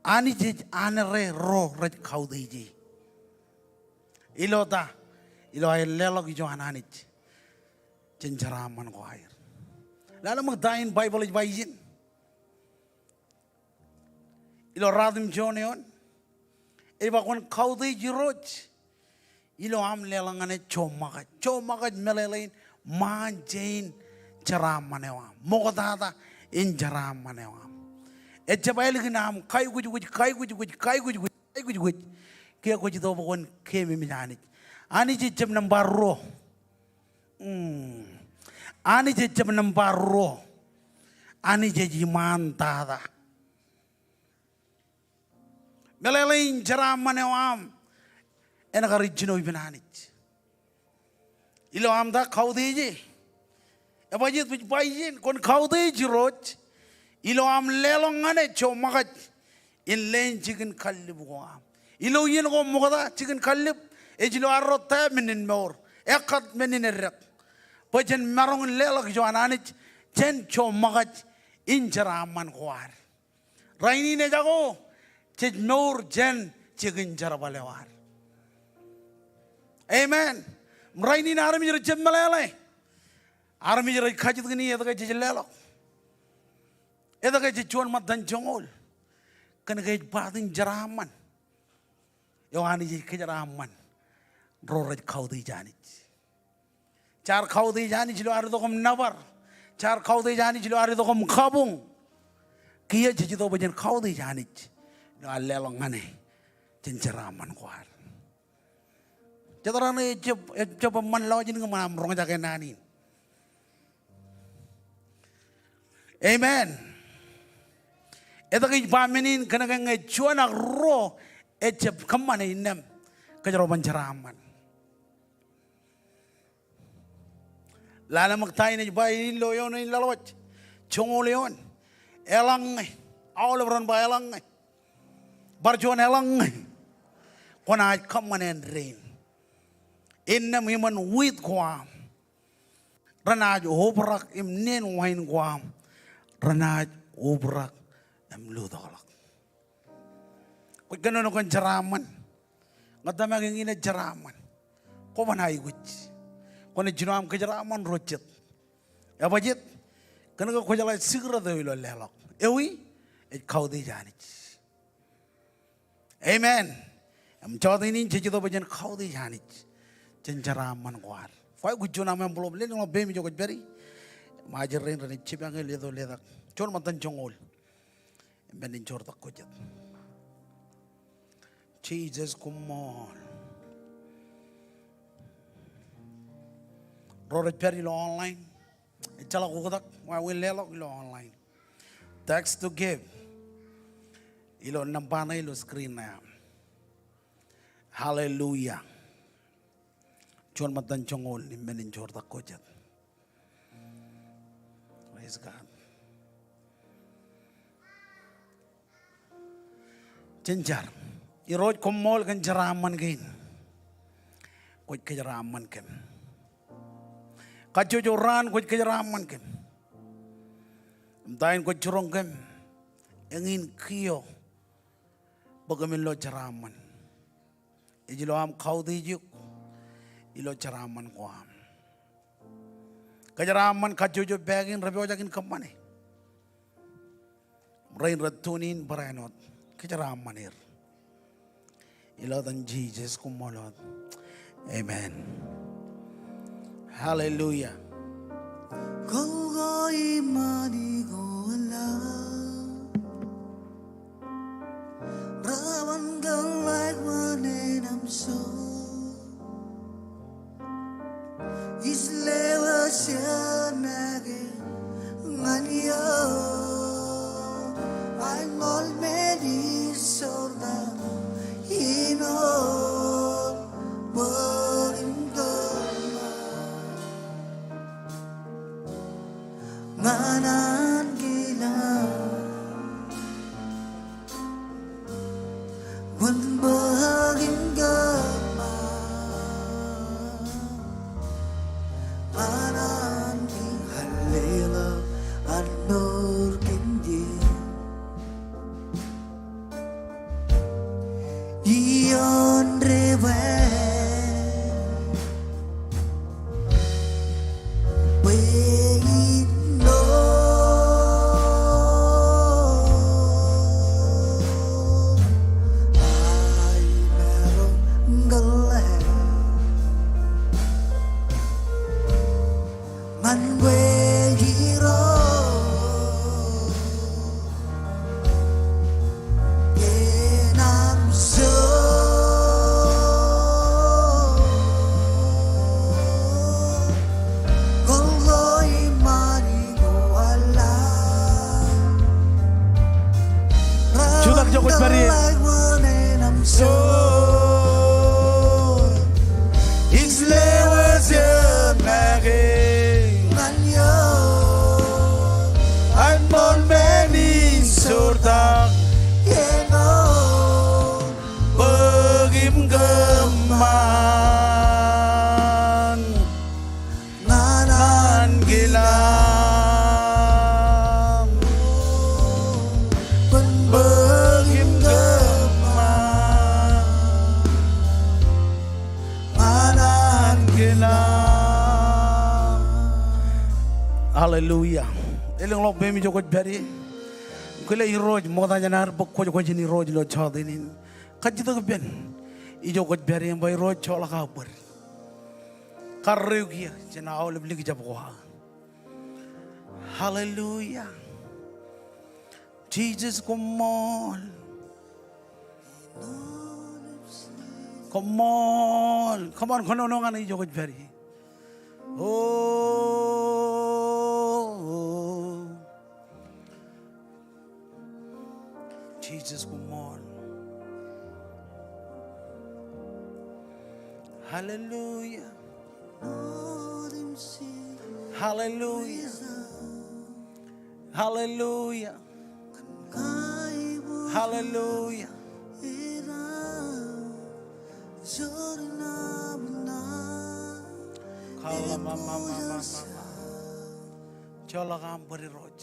Anij ej anere ro rej kautiej e. Ilo ta? Ilo aer leḷọk ijo an Anij jān jeraaṃṃan ko aer. Lale ṃōk ta in Baibōḷ ej ba ijin. Ilo ratimjuon eoon ej ba, kwōn kautiej Irooj ilo aṃ leḷọk ñan e joṃṃakaj. Joṃṃakaj meḷeḷein ṃaan jān jeraaṃṃan eo aṃ, ṃoktata in jeraaṃṃan eo aṃ. Ejjab ālikin aṃ kaikujukuj, kaikujukuj, kaikujukuj, kaikujukuj, kiiō kwōj itok bwe kwōn keememej Anij. Anij ejjab nōṃba ruo. Hmm. Anij ejjab nōṃba ruo. Anij ej iṃaantata. Meḷeḷein jeraaṃṃan eo aṃ en kar ijjino ippān Anij. Ilo aṃ ta? Kautiej e. Ebajjeet bwe ij ba ijin, kwōn kautiej Irooj ilo aṃ leḷọk ñan e joṃṃakaj in leen jikin kallib ko aṃ. Ilo iien ko ṃokta, jikin kallib ej ilo arro ta? Men in mour. Ekkat men in eddek. Bwe jen maroñ in leḷọk ijo an Anij jān joṃṃakaj in jeraaṃṃan ko ad. Rainin ejako jej mour jān jikin jerbal eo ad. Amen. Rainin armej rej jab meḷeḷe. Armej rej kajjitōk in etke jej leḷọk. Etke jej juon ṃōttan joñoul. Kōnke ej part in jeraaṃṃan eo Anij ej kōjeraaṃṃan ro rej kautiej Anij. Jaar kautiej Anij ilo ad itok im nōbar. Jaar kautiej Anij ilo ad itok im kabuñ. Kiiō jej itok bwe jen kautiej Anij ilo ad leḷọk ñan e jān jeraaṃṃan ko ad. Jet raṇe ejjab, ejjab eṃṃan lọjin ñe ṃōṇōṇō aṃ roñjake naan in. Amen. Etke ij ba men in? Kōnke ñe juon ak ruo ejjab kōṃṃane innām kōjro ban jeraaṃṃan. Lale ṃōk ta in ej ba ilo eoon in Ḷōḷwōj, joñoul eoon. Eḷaññe, aolep ren ba eḷaññe. Bar juon eḷaññe kwōnaaj kōṃṃan āindein, innām iṃōn wiit ko aṃ renaaj obrak im neen wain ko aṃ renaaj obrak im lutokḷọk. Kwōj kōnono kōn jeraaṃṃan. Ña tōmak eñin ej jeraaṃṃan. Kwōban aikuj. Kwōnaaj jino aṃ kōjeraaṃṃan ro jet. Ebajet? Kōnke kwōjeḷā sikret eo ilo leḷọk. Ewi? Ej kautiej Anij. Amen. Im jọteen in jej itok bwe jen kautiej Anij jān jeraaṃṃan ko ad. Kwaikuj juon aṃ envelope, lelōñḷọk peiṃ ijo kwōj pād ie. Im ajri rein renaaj jipañ eō leto letak. Juon ṃōttan joñoul. Im men in joortak ko jet. Jisōs koṃṃool. Ro rej pād ilo online. Ejjeḷọk oktak, wāween leḷọk ilo online. Text to give. Ilo nōṃba ṇe ilo screen ṇe aṃ. Hallelujah. Juon ṃōttan joñoul im men in joortak ko jet. Praise God. Jen jar. Irooj koṃṃool kōn jeraaṃṃan kein. Kwōj kōjeraaṃṃan kōm. Kajjojo raan kwōj kōjeraaṃṃan kōm. Im ta in kwōj jiroñ kōm. Eñin kiiō. Bwe kōmin lo jeraaṃṃan. Ej ilo aṃ kautiej eok ilo jeraaṃṃan ko aṃ. Kōjeraaṃṃan kajjojo pā kein repojak in kōṃṃane. Rein rej tune in barāinwōt, kōjeraaṃṃan er. Ilo etan Jisōs koṃṃool wōt. Amen. Hallelujah. Kōḷḷā iṃaan ijoko ala. Rawan kōḷḷā ej wōn eṇ aṃ so. Ij lewōj iien make ñan eō. Aenol men in sourtak āinwōt bōk im kōṃṃan. Ñan ankilaan wōn bōk im kōṃṃan. Ñan ankilaan, hallelujah, an nor kōn ien. Iien rej ba bwe in lo aimaroñ kōḷḷā ñan kwe Irooj. Enañin jutak ijo kwōj pād ie. Ij lewōj iien make ñan eō. Aenol men in sourtak āinwōt bōk im kōṃṃan. Ñan ankilaan wōn bōk im kōṃṃan. Ñan ankilaan. Hallelujah. Lelōñḷọk peiṃ ijo kwōj pād ie. Kwōle Irooj, ṃokta jān ad bōk kwōj, kwōj in Irooj ilo jọteen in. Kajjitōk ippān ijo kwōj pād ie im ba Irooj joḷọk aō bōd. Karreoik eō jān aolep likjab ko aō. Hallelujah. Jisōs koṃṃool. Koṃṃool. Come on, kōnono ñan ijo kwōj pād ie. O, Jisōs koṃṃool. Hallelujah. Hallelujah. Hallelujah. Hallelujah. Joḷọk aṃ bōd Irooj.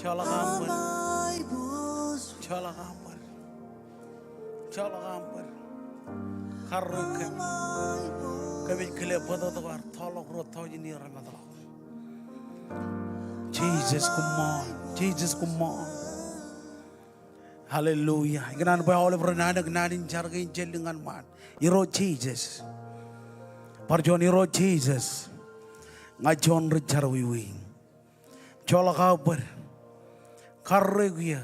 Joḷọk aṃ bōd. Joḷọk aṃ bōd. Joḷọk aṃ bōd. Karreoik kōm. Kōmij kile bōtōktōk ad tọọrḷọk ruo tọujin iiō remeḷọk. Jisōs koṃṃool. Jisōs koṃṃool. Hallelujah. Ikōṇaan bwe aolep ren anōk naan in jar kein jellik ñan ṃaan. Irooj Jisōs. Bar juon Irooj Jisōs. Ña juon ri jerọwiwi. Joḷọk aō bōd. Karreoik eō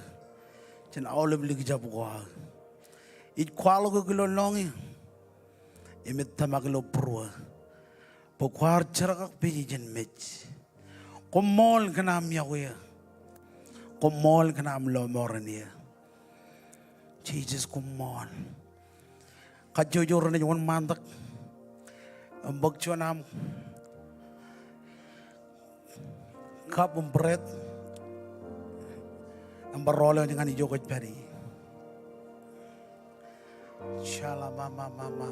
jān aolep likjab ko aō. Ij kwaḷọk eok ilo lọñiō im ij tōmak ilo būruō bwe kwaar jerkakpeje jān mej. Koṃṃool kōn aṃ yokwe eō. Koṃṃool kōn aṃ lọmọọren eō. Jisōs koṃṃool. Kajjojo renaaj wōnṃaantak im bōk juon aṃ kab im bread im bar rool eo ñan ijo kwōj pād ie. Shalamamamama.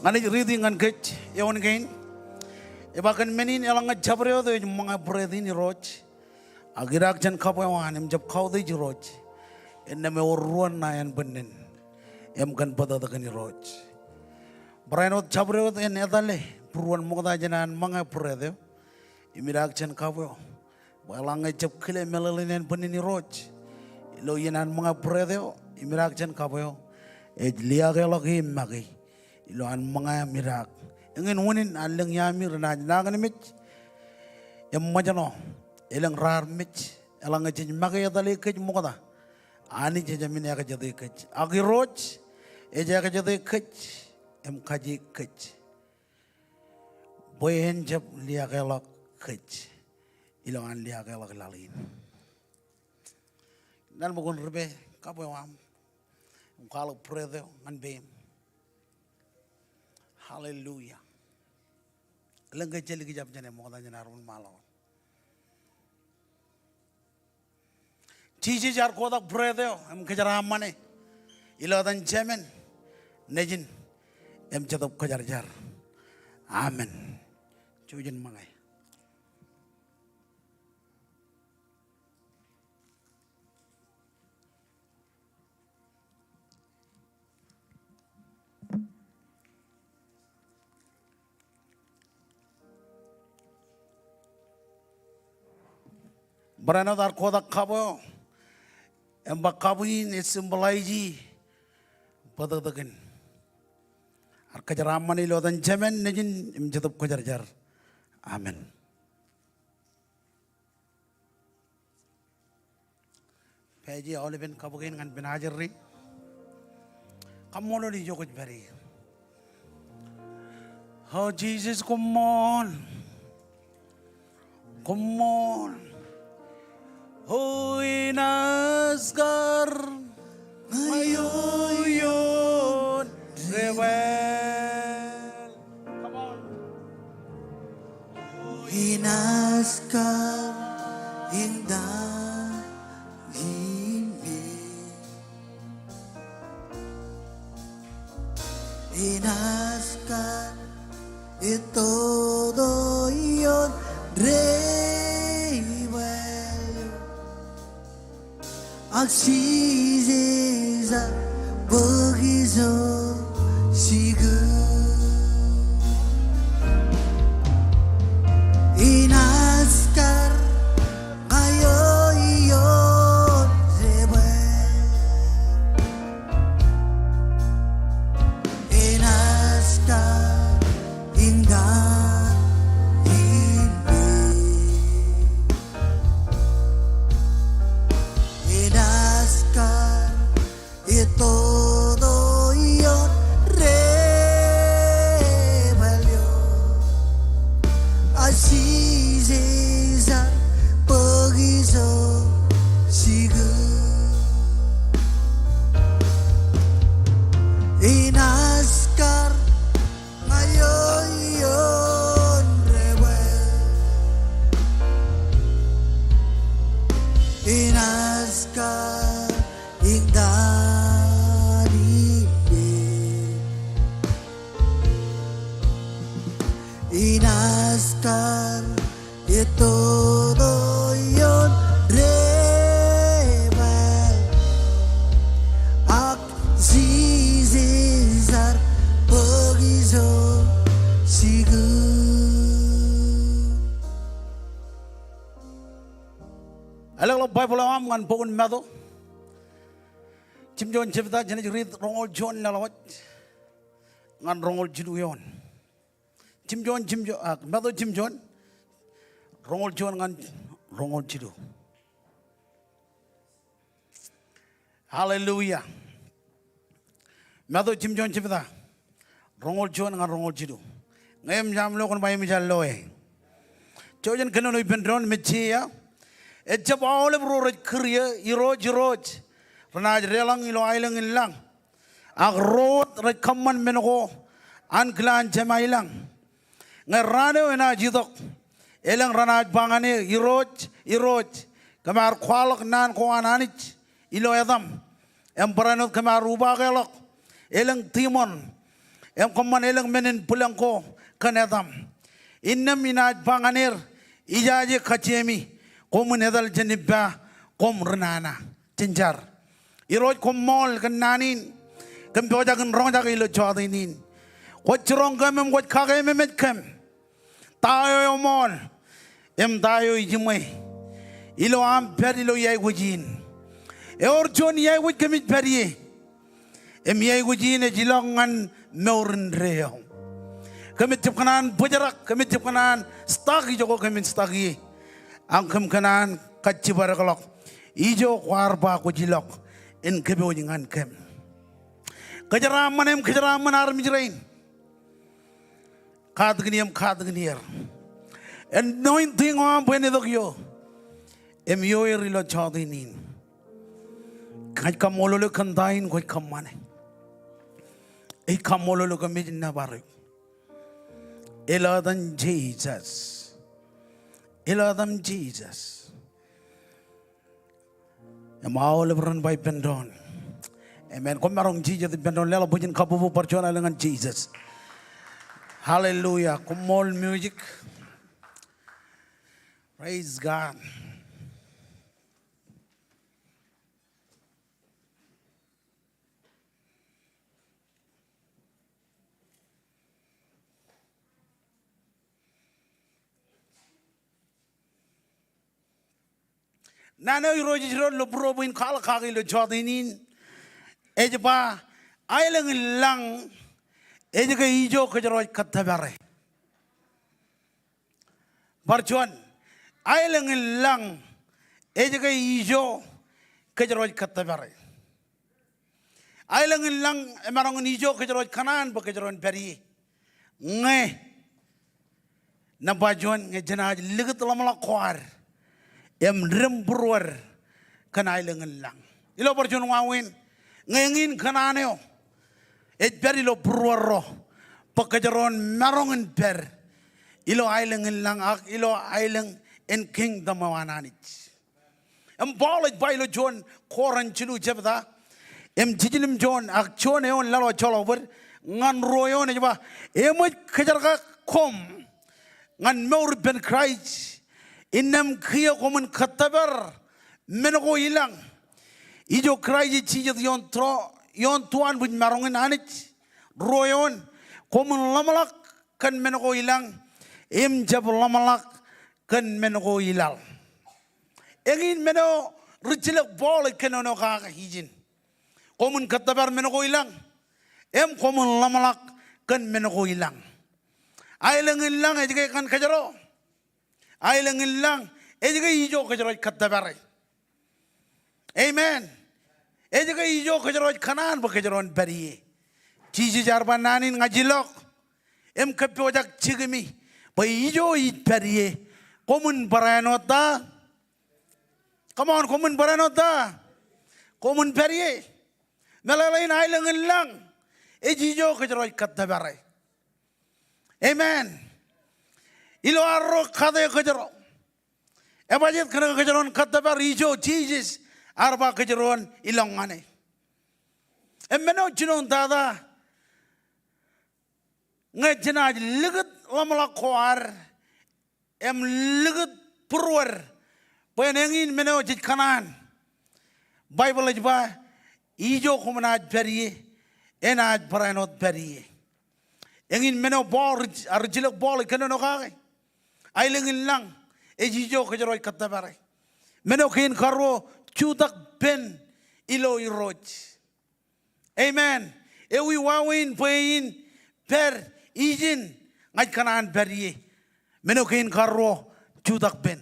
Ña ij riiti ñan kōj eoon kein. Ej ba kōn men in eḷaññe jabdewōt eo ej ṃōñā būreet in Irooj ak idaak jān kab eo an im jab kautiej Irooj, innām ewōr ruōn ṇae ānbwinnen im kōn bōtōktōkin Irooj. Barāinwōt jabdewōt en etale būruon ṃokta jān an ṃōñā būreet eo im idaak jān kab eo. Bwe eḷaññe ejab kile meḷeḷein ānbwinnen Irooj ilo iien an ṃōñā būreet eo im idaak jān kab eo, ej liaakḷọk e make ilo an ṃōñā im idaak. Eñin unin an lōñ iaami renaaj nañinmej im ṃōjṇọ elōñ raar mej eḷaññe jej make etale kōj ṃokta. Anij ejāmin ekjete kōj. Ak Irooj ej ekjete kōj im kaje kōj bwe en jab liaakḷọk kōj ilo an liaakḷọk laḷ in. Naan bwe kwōn ripe kab eo aṃ im kwaḷọk būreet eo ñan peiṃ. Hallelujah. Elōñ ke ejjeḷọk ijab jān e ṃokta jān ad wōnṃaanḷọk. Jisōs ear kotak būreet eo im kōjeraaṃṃane ilo etan Jemān, Nejin im Jetōb Kwōjarjar. Amen. Jouj im ṃōñā. Barāinwōt ear kotak kab eo im ba kab in ej symbolize bōtōktōkin. Ear kōjeraaṃṃan ilo etan Jemān, Nejin im Jetōb Kwōjarjar. Amen. Peje aolepen kab kein ñan pen ajri. Kaṃṃoolol ijo kwōj pād ie. O Jisōs koṃṃool. Koṃṃool. O inaaj kar ña ioon debwāāl. Come on. Inaaj kar in ta ḷe me. Inaaj kar itoto ioon debwāāl. Ak Jisōs ear bōk ijo jikin. Inaaj kar ña ioon debwāāl. Inaaj kar iñtaan ippān. Inaaj kar itoto ioon debōd. Ak Jisōs ear bōk ijo jikuuḷ. Ālọk ḷọk Baibōḷ eo aṃ ñan bok in Matu. Jimjuon jebta, jenaaj riit roñoul juon ḷọk ñan roñoul jilu eoon. Jimjuon, jimjuon, ah, Matu jimjuon, roñoul juon ñan roñoul jilu. Hallelujah. Matu jimjuon jebta, roñoul juon ñan roñoul jilu. Ñe eṃōj aṃ lo kwōn ba eṃōj aṃ loe. Jouj im kōnono ippān doon, mejja eo. Ejjab aolep ro rej kūr eō, Irooj, Irooj, renaaj deḷọñ ilo aelōñ in lañ. Ak ro wōt rej kōṃṃan men ko ankilaan Jema i lañ. Ñe raan eo enaaj itok, elōñ renaaj ba ñan eō, Irooj, Irooj, kōm ar kwaḷọk naan ko an Anij ilo etaṃ, im barāinwōt kōm ar ubakeḷọk elōñ tiṃoṇ, im kōṃṃan elōñ men in bwilōñ ko kōn etaṃ. Innām inaaj ba ñan er, ijaje kajjiemi, koṃwin etal jān ippa, koṃ ri nana. Jen jar. Irooj, koṃṃool kōn naan in kōm pojak in roñjake ilo jọteen in. Kwōj jiroñ kōm im kwōj kakeememej kōm. Ta eo eṃool im ta eo ejiṃwe ilo aṃ pād ilo iāekwōj in. Ewōr juon iāekwōj kōmij pād ie. Im iāekwōj in ej ilọk ñan mour indeeo. Kōmij jab kōṇaan bōjrak, kōmij jab kōṇaan stuck ijoko kōmin stuck ie. Ak kōm kōṇaan kajjibadekḷọk ijo kwaar ba kwōj ilọk en kōpooj ñan kōm. Kōjeraaṃṃan im kōjeraaṃṃan armej rein. Katakin im katakin er. Anointing eo aṃ bwe en itok ioō im ioer ilo jọteen in. Ña ij kaṃṃoolol eok kōn ta in kwōj kōṃṃane. Ij kaṃṃoolol eok im ij nōbar eok. Ilo etan Jisōs. Ilo etan Jisōs. Im aolep ren ba ippān doon, amen. Koṃ maroñ jijet ippān doon, leḷọk bwijin kabbokbok bar juon alen ñan Jisōs. Hallelujah. Koṃṃool music. Praise God. Naan eo Irooj ej itok ilo būruō bwe in kwaḷọk kake ilo jọteen in, ej ba, aelōñ in lañ ej ke ijo kōjro ej kōttōpare. Bar juon, aelōñ in lañ ej ke ijo kōjro ej kōttōpare. Aelōñ in lañ emaroñ in ijo kōjro ej kōṇaan bwe kōjro en pād ie. Ñe, nōṃba juon, ñe jenaaj likūt ḷōmṇak ko ad im dem būruod kōn aelōñ in lañ. Ilo bar juon wāween, ñe eñin kōṇaan eo ej pād ilo būruōd ro, bwe kōjro en maroñ in pād ilo aelōñ in lañ ak ilo aelōñ in kingdom eo an Anij. Im Paul ej ba ilo juon Korint jilu jebta im jiljilimjuon ak juon eoon laḷ eo joḷọk bōd ñan ruo eoon ej ba, eṃōj kōjerkak koṃ ñan mour ippān Kraist, innām kiiō koṃwin kōttōpar men ko i lañ. Ijo Kraist ej jijet ioon to, ioon tuanbwijmaroñ in Anij. Ruo eoon, koṃwin ḷōmṇak kōn men ko i lañ im jab ḷōmṇak kōn men ko i laḷ. Eñin men eo rijjilōk Paul ej kōnono kake ijin. Koṃwin kōttōpar men ko i lañ im koṃwin ḷōmṇak kōn men ko i lañ. Aelōñ in lañ ej ke ñan kōjro. Aelōñ in lañ ej ke ijo kōjro ej kōttōpare. Amen. Ej ke ijo kōjro ej kōṇaan bwe kōjro en pād ie. Jisōs ear ba naan in, ña ij ilọk im kōppojak jikimi bwe ijo ij pād ie koṃwin barāinwōt ta? Come on, koṃwin barāinwōt ta? Koṃwin pād ie. Meḷeḷein, aelōñ in lañ ej ijo kōjro ej kōttōpare. Amen. Ilo arro kate kōjro Ebajjeet kōn ke kōjro en kōttōpar ijo Jisōs ear ba kōjro en ilọk ñan e. Im men eo jinoin tata ñe jenaaj likūt ḷōmṇak ko ad im likūt būruod bwe en eñin men eo jej kōṇaan. Baibōḷ ej ba, ijo koṃ naaj pād ie, enaaj barāinwōt pād ie. Eñin men eo Paul, ri-, rijilōk Paul ej kōnono kake. Aelōñ in lañ ej ijo kōjro ej kōttōpare. Men eo kein karuo, jutak pen ilo Irooj. Amen. Ewi wāween bwe in pād ijin ña ij kōṇaan pād ie. Men eo kein karuo, jutak pen.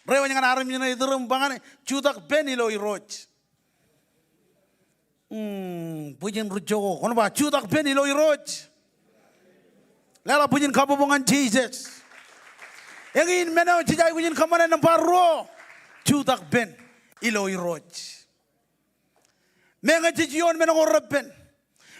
Reiwōj ñan armej ṇe iturūṃ, ba ñan e, jutak pen ilo Irooj. Hmm, bwijin ri joko, kwōn ba jutak pen ilo Irooj. Leḷọk bwijin kabbokbok ñan Jisōs. Eñin men eo jej aikuj in kōṃṃane nōṃba ruo, jutak pen ilo Irooj. Meñe jej ioon men ko repen,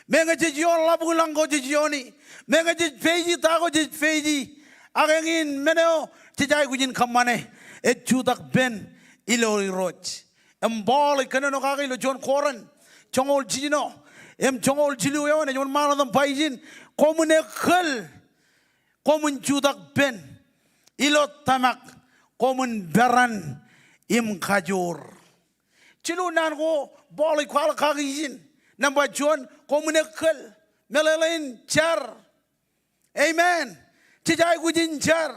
meñe jej ioon ḷapḷọk ko jej iooni, meñe jej peeji ta ko jej peeji, ak eñin men eo jej aikuj in kōṃṃane ej jutak pen ilo Irooj. Im Paul ej kōnono kake ilo juon Korint joñoul jiljino im joñoul jilu eoon, ej wōnṃaanḷọk im ba ijin, koṃwin ekkal, koṃwin jutak pen ilo tōmak, koṃwin peran im kajoor. Jilu naan ko Paul ej kwaḷọk kake ijin. Nōṃba juon, koṃwin ekkal. Meḷeḷein jar. Amen. Jej aikuj in jar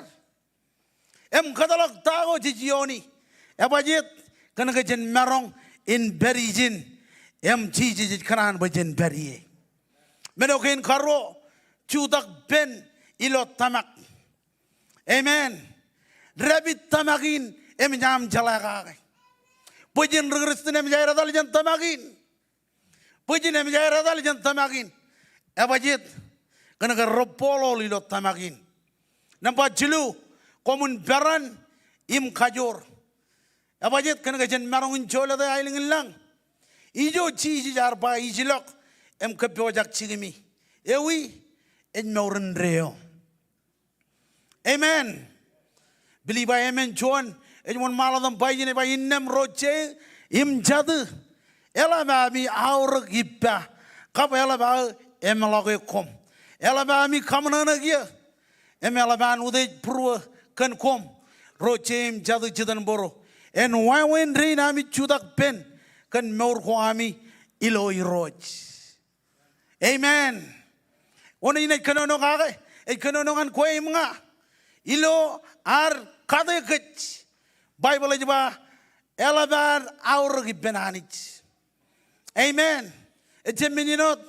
im kōtḷọk ta ko jej iooni. Ebajjeet? Kōn ke jen maroñ in pād ijin im Jisōs ej kōṇaan bwe jen pād ie. Men eo kein karuo, jutak pen ilo tōmak. Amen. Dāpij tōmak in emōj aṃ jeḷā kake. Bwijin ri Kristian emōj aer etal jān tōmak in. Bwijin emōj aer etal jān tōmak in. Ebajjeet? Kōn ke rej bōkḷọk ilo tōmak in. Nōṃba jilu, koṃwin peran im kajoor. Ebajjeet? Kōn ke jen maroñ in jolōte aelōñ in lañ. Ijo Jisōs ear ba ij ilọk im kōppojak jikimi. Ewi? Ej mour indeeo. Amen. Pilippai emān juon, ej wōnṃaanḷọk im ba ijin, ej ba, innām ro je im jatū, eḷap ami aorōk ippa, kab eḷap aō eṃḷọke koṃ. Eḷap ami kaṃōṇōṇō kiiō, im eḷap an utiej būruō kōn koṃ, ro je im jatū jitōnbōro. En wāween dein ami jutak pen kōn mour ko ami ilo Irooj. Amen. Wōn in ej kōnono kake? Ej kōnono ñan kwe im ña. Ilo ad kate kōj, Baibōḷ ej ba, eḷap ad aorōk ippān Anij. Amen. Ejjab men in wōt,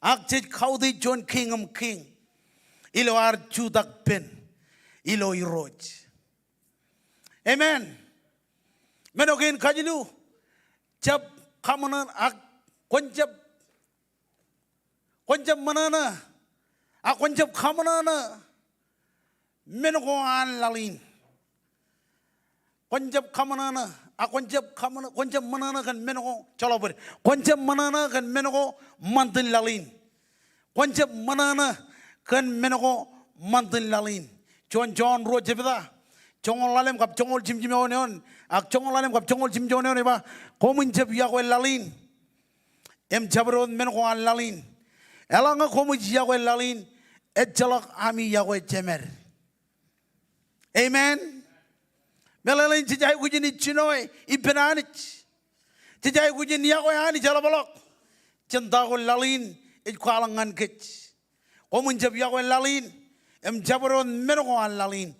ak jej kautiej juon kiiñ im kiiñ ilo ad jutak pen ilo Irooj. Amen. Men eo kein kajilu, jab kaṃōṇōṇō ak kwōn jab, kwōn jab ṃōṇōṇō, ak kwōn jab kaṃōṇōṇō men ko an laḷ in. Kwōn jab kaṃōṇōṇō, ak kwōn jab kaṃōṇō, kwōn jab ṃōṇōṇō kōn men ko, joḷọk bōd. Kwōn jab ṃōṇōṇō kōn men ko ṃantin laḷ in. Kwōn jab ṃōṇōṇō kōn men ko ṃantin laḷ in. Juon Jon ruo jebta, joñoul ḷalem kab joñoul jimjim eoon eoon, ak joñoul ḷalem kab joñoul jimjuon eoon ej ba, koṃwin jab iọkwe laḷ in im jabdewōt men ko an laḷ in. Eḷaññe koṃij iọkwe laḷ in, ejjeḷọk ami iọkwe Jemed. Amen. Meḷeḷein jej aikuj in jino ippān Anij. Jej aikuj in iọkwe Anij eḷapḷọk jān ta ko laḷ in ej kwaḷọk ñan kōj. Koṃwin jab iọkwe laḷ in im jabdewōt men ko an laḷ in.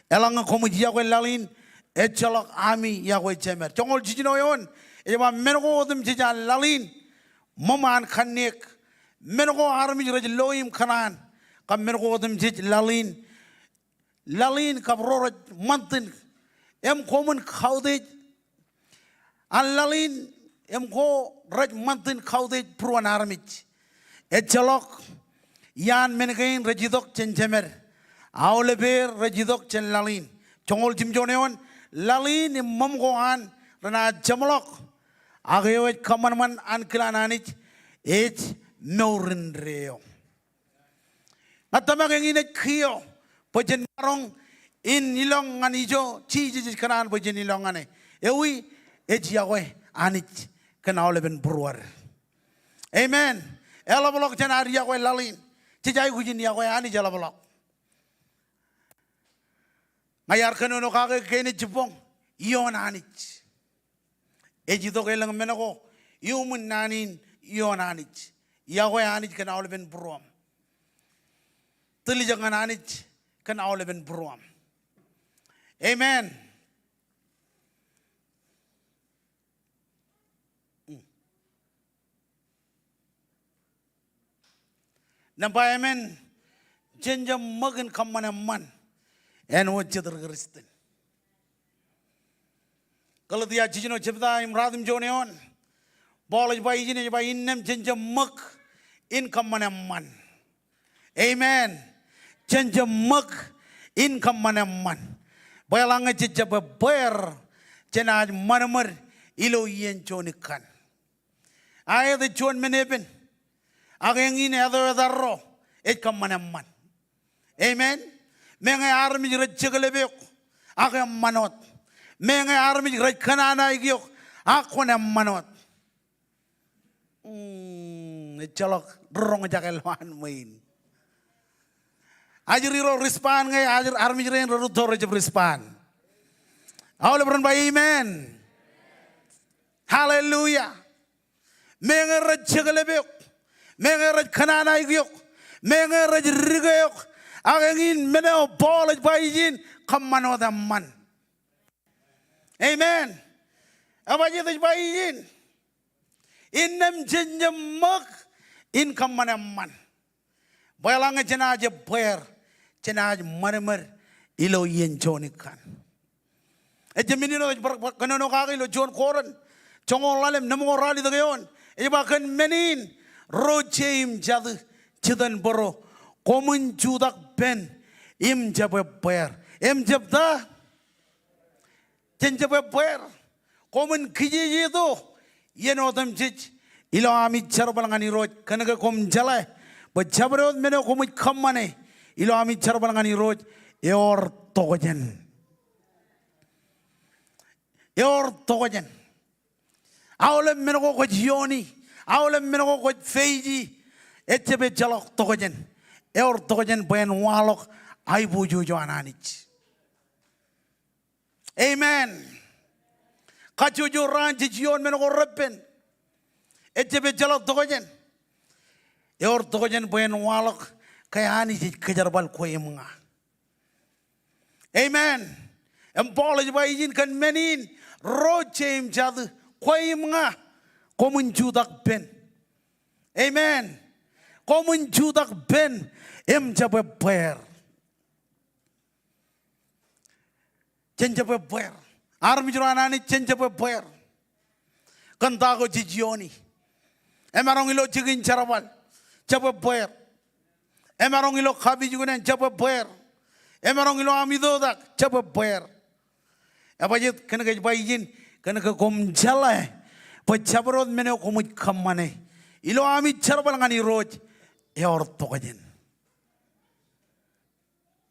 Eḷaññe koṃij iọkwe laḷ in, ejjeḷọk ami iọkwe Jemed. Joñoul jiljino eoon ej ba, men ko otemjej an laḷ in, ṃōṃ an kanniōk. Men ko armej rej lo im kōṇaan, kab men ko otemjej laḷ in, laḷ in kab ro rej ṃantin. Im koṃwin kautiej an laḷ in im ko rej ṃantin kautiej būruon armej. Ejjeḷọk iaan men kein rej itok jān Jemed. Aolepeer rej itok jān laḷ in. Joñoul jimjuon eoon, laḷ in im ṃōṃ ko an renaaj jeṃḷọk. Ak eo ej kōṃanṃan ankilaan Anij ej mour indeeo. Ña tōmak eñin ej kiiō bwe jen maroñ in ilọk ñan ijo Jisōs ej kōṇaan bwe jen ilọk ñan e. Ewi? Ej yokwe Anij kōn aolepen būruod. Amen. Eḷapḷọk jān ad yokwe laḷ in. Jej aikuj in yokwe Anij eḷapḷọk. Ña iar kōnono kake kein ej jibboñ ioon Anij. Ej itok elōñ men ko iuṃwin naan in ioon Anij. Yokwe Anij kōn aolepen būruōṃ. Tiljek ñan Anij kōn aolepen būruōṃ. Amen. Nōṃba emān, jen jab ṃōk in kōṃṃan eṃṃan āinwōt jetōb Kristian. Galetia jiljino jebta im ruatimjuon eoon, Paul ej ba ijin, ej ba innām jen jab ṃōk in kōṃṃan eṃṃan. Amen. Jen jab ṃōk in kōṃṃan eṃṃan. Bwe eḷaññe jej jab ebbeer, jenaaj ṃadṃōd ilo iien juon ikkan. Aet ej juon men epen. Ak eñin eto etarro ej kōṃṃan eṃṃan. Amen. Meñe armej rej jekilep eok, ak eṃṃan wōt. Meñe armej rej kōnanaik eok, ak kwōn eṃṃan wōt. Mm, ejjeḷọk ri roñjake lowaan ṃwiin. Ajri ro respond ñe ajri armej rein rerūtto rejab respond. Aolep ren ba amen. Hallelujah. Meñe rej jekilep eok, meñe rej kōnanaik eok, meñe rej dike eok, ak eñin men eo Paul ej ba ijin, kōṃṃan wōt eṃṃan. Amen. Ebajjeet ej ba ijin, innām jen jab ṃōk in kōṃṃan eṃṃan. Bwe eḷaññe jenaaj ebbeer, jenaaj ṃadṃōd ilo iien juon ikkan. Ejjab men in eo ej bar, bar kōnono kake ilo juon Korint joñoul ḷalem, ḷalem ṇemñoul ralitōk eoon. Ej ba kōn men in, ro jeim jatū, jitōnbōro, koṃwin jutak pen im jab ebbeer. Im jab ta? Jen jab ebbeer. Koṃwin kijejeto iien otemjej ilo ami jerbal ñan Irooj, kōnke koṃ jeḷā bwe jabdewōt men eo koṃij kōṃṃane ilo ami jerbal ñan Irooj ewōr tokjān. Ewōr tokjān. Aolep men ko kwōj iiooni, aolep men ko kwōj face-i, ejjab ejjeḷọk tokjān. Ewōr tokjān bwe en waḷọk aiboojoj eo an Anij. Amen. Kajjojo raan jej iioon men ko reppen. Ejjab ejjeḷọk tokjān. Ewōr tokjān bwe en waḷọk ke Anij ej kōjerbal kwe im ña. Amen. Im Paul ej ba ijin kōn men in, ro jeim jatū, kwe im ña, koṃwin jutak pen. Amen. Koṃwin jutak pen im jab ebbeer. Jen jab ebbeer. Armej ro an Anij, jen jab ebbeer. Kōn ta ko jej iiooni. Emaroñ ilo jikin jerbal, jab ebbeer. Emaroñ ilo kapijuknen, jab ebbeer. Emaroñ ilo ami itoitak, jab ebbeer. Ebajjeet? Kōnke ej ba ijin, kōnke koṃ jeḷā bwe jabdewōt men eo koṃij kōṃṃane ilo ami jerbal ñan Irooj ewōr tokjān.